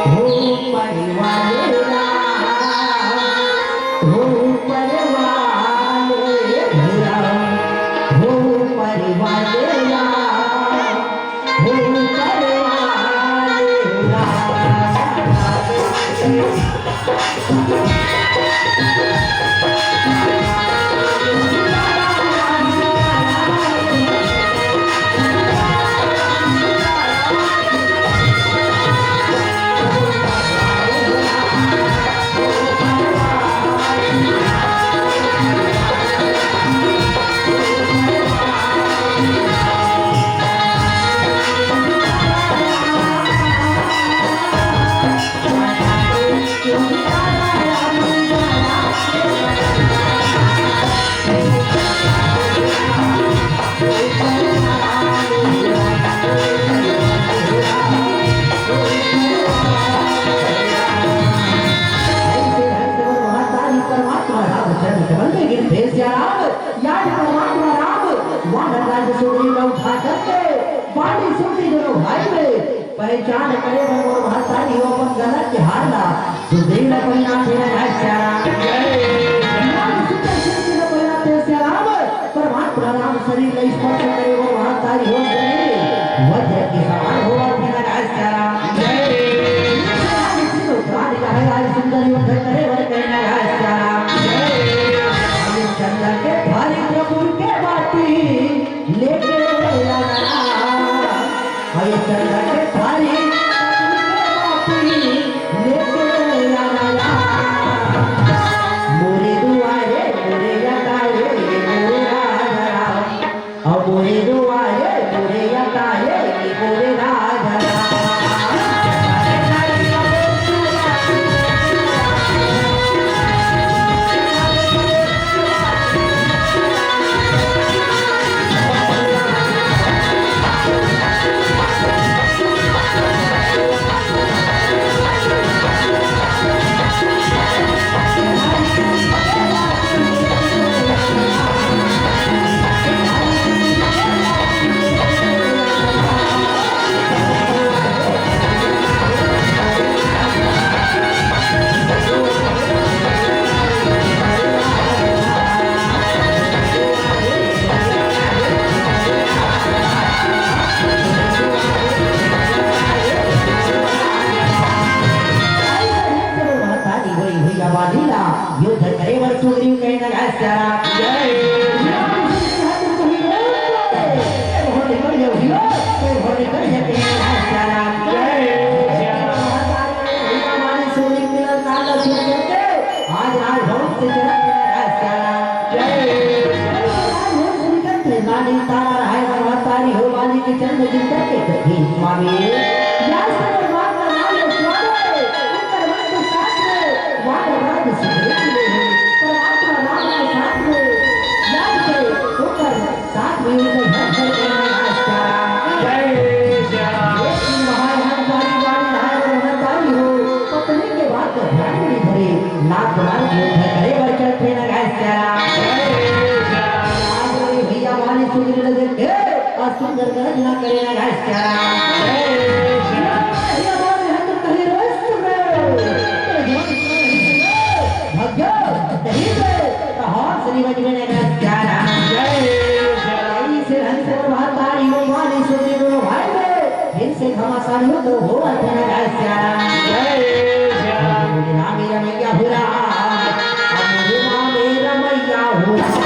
हो परिवार, हो परिवार, हो परिवार, हो परिवार। परमात्मा राम, वानर राज सुग्रीव उठा करके बाली सुग्रीव दोनों भाई में पहचान करे बर मोर महतारी हो अपन गला के हार ला सुग्रीव ला पहिना दे रहा है सिया राम। जय। राम सुंदर सुग्रीव ला पहिना दे सिया राम। परमात्मा राम शरीर ला स्पर्श करे मोर महतारी हो गए वज्र के समान होवा दे रहा है सिया राम। जय। राम जी को प्राण का है राज सुंदर युद्ध करे बर कहना है सिया राम। जय। चंदन के थारी प्रभु के बाटी लेके आना। हरिश्चंद्र के थारी बाटी लेके आना। मोरे दुआरे, मोरे अटारे, मोरे राजा राम। और मोरे दुआरे, मोरे अटारे, मोरे राजा राम। युद्ध करे बर सुग्रीव कहे लगा, सिया राम। जय। आज राजभवन से चला गया है सिया राम। जय। राजभवन से निकलते नानी तारा रहाय, महतारी हो वाली के चरण जिनकर के कभी स्वामी। या सब बात का नाम है स्वामी। उनकर मन के साथ में वानर राज सुग्रीव ने परमात्मा राम के साथ में याद करे, उनकर साथ में उनका घर घर करने का रास्ता। जय श्री राम। एक दिन महाराज बारी बारी आए और महतारी हो, पत्नी के बात को ध्यान में नहीं धरे, नाथ नाथ युद्ध करे बर चलते न गाय सिया राम। जय श्री राम। आज रे भैया वाली सुग्रीव ने देखे, और सुंदर गरज ना करे ना गाय सिया राम। जय श्री राम। भैया वाली हम तो कहीं रोज सुन रहे हो। भाग्य, कहीं पे, तो हौस नहीं बज में ना गाय सिया राम। जय श्री राम। ऐसे हंस और महतारी हो वाली सुग्रीव दोनों भाई में, फिर से घमासान युद्ध होवत हे न गाय सिया राम। जय सिया राम। राम रमैया हो राम, अब राम रमैया हो राम।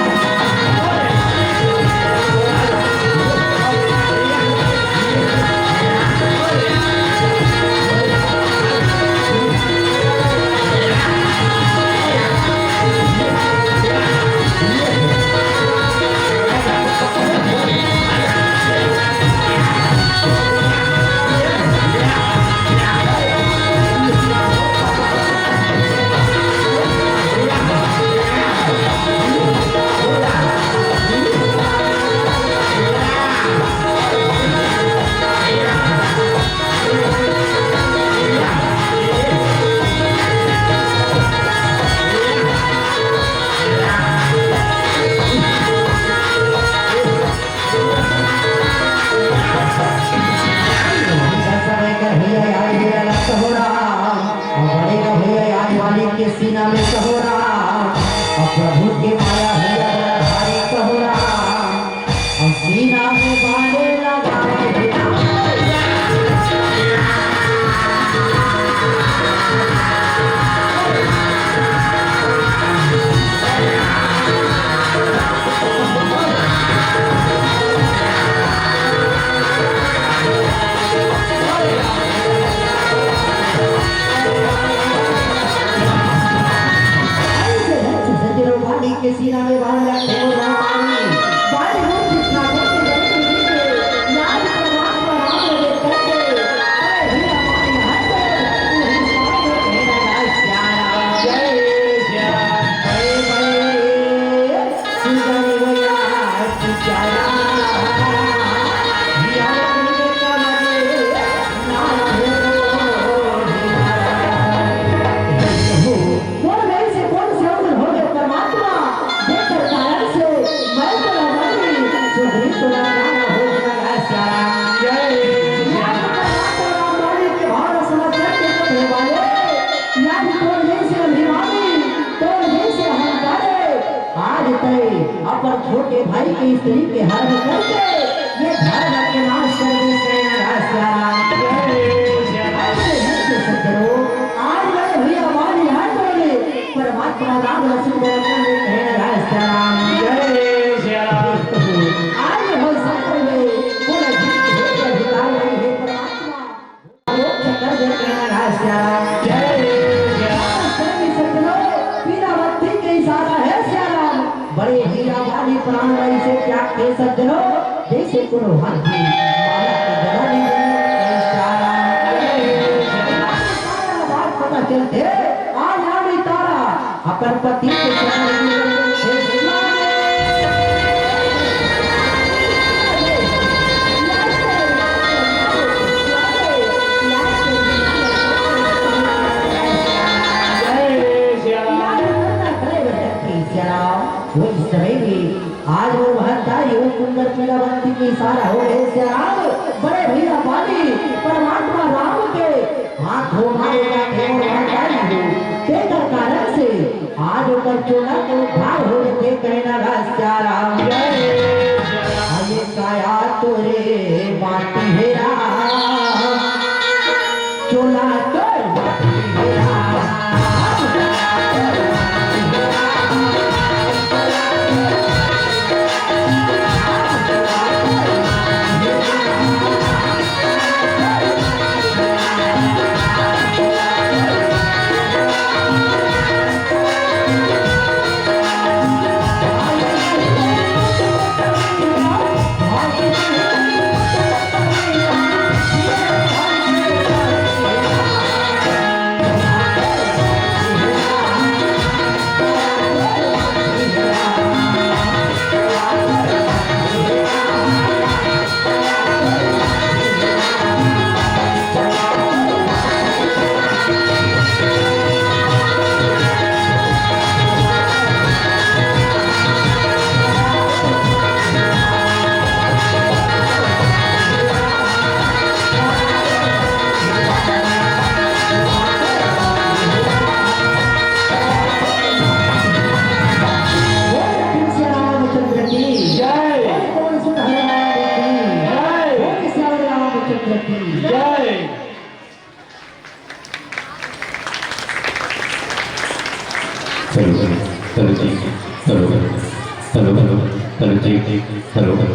छोटे भाई के स्त्री के हरण करके ये धर्म के नाश कर दे, कहना राज सिया राम। जय सिया राम। ऐसे ही तो सज्जनों, आज बड़े भैया बाली हाथ जोड़े, परमात्मा राम लक्ष्मण को रक्षा में, कहना राज सिया राम। जय सिया राम। आज हो सकते हैं, बोले जित हो या जिताए नहीं है परमात्मा। मोक्ष कर दे, कहना राज सिया राम। जय सिया राम। सभी सज्जनों, पीला बत्ती के इशारा है सिया राम। बड़े हीरा वाली प्राण रही से त्याग के सज्जनों, जैसे कोनो हाथी माला का गला नहीं बने, सिया राम। जय सिया राम। बात पता चलते, आज आवे तारा, अपन पति के चरण में हे सिया। जय सिया राम। उस समय में आज वो महतारी, वो सुंदर पीलावंती के इशारा हो गए, सिया राम, बड़े भैया बाली, परमात्मा राम के हाथ हो मारे का ठेर महतारी हो, तेकर कारण से आज ओकर चोला के उद्धार हो जथे, कहना राज सिया राम। जय सिया राम। अरे काया तोरे माटी हे राम, चोला तोर माटी हे राम। जय। जय। हेलो, हेलो जी, हेलो, हेलो, हेलो, हेलो जी, हेलो।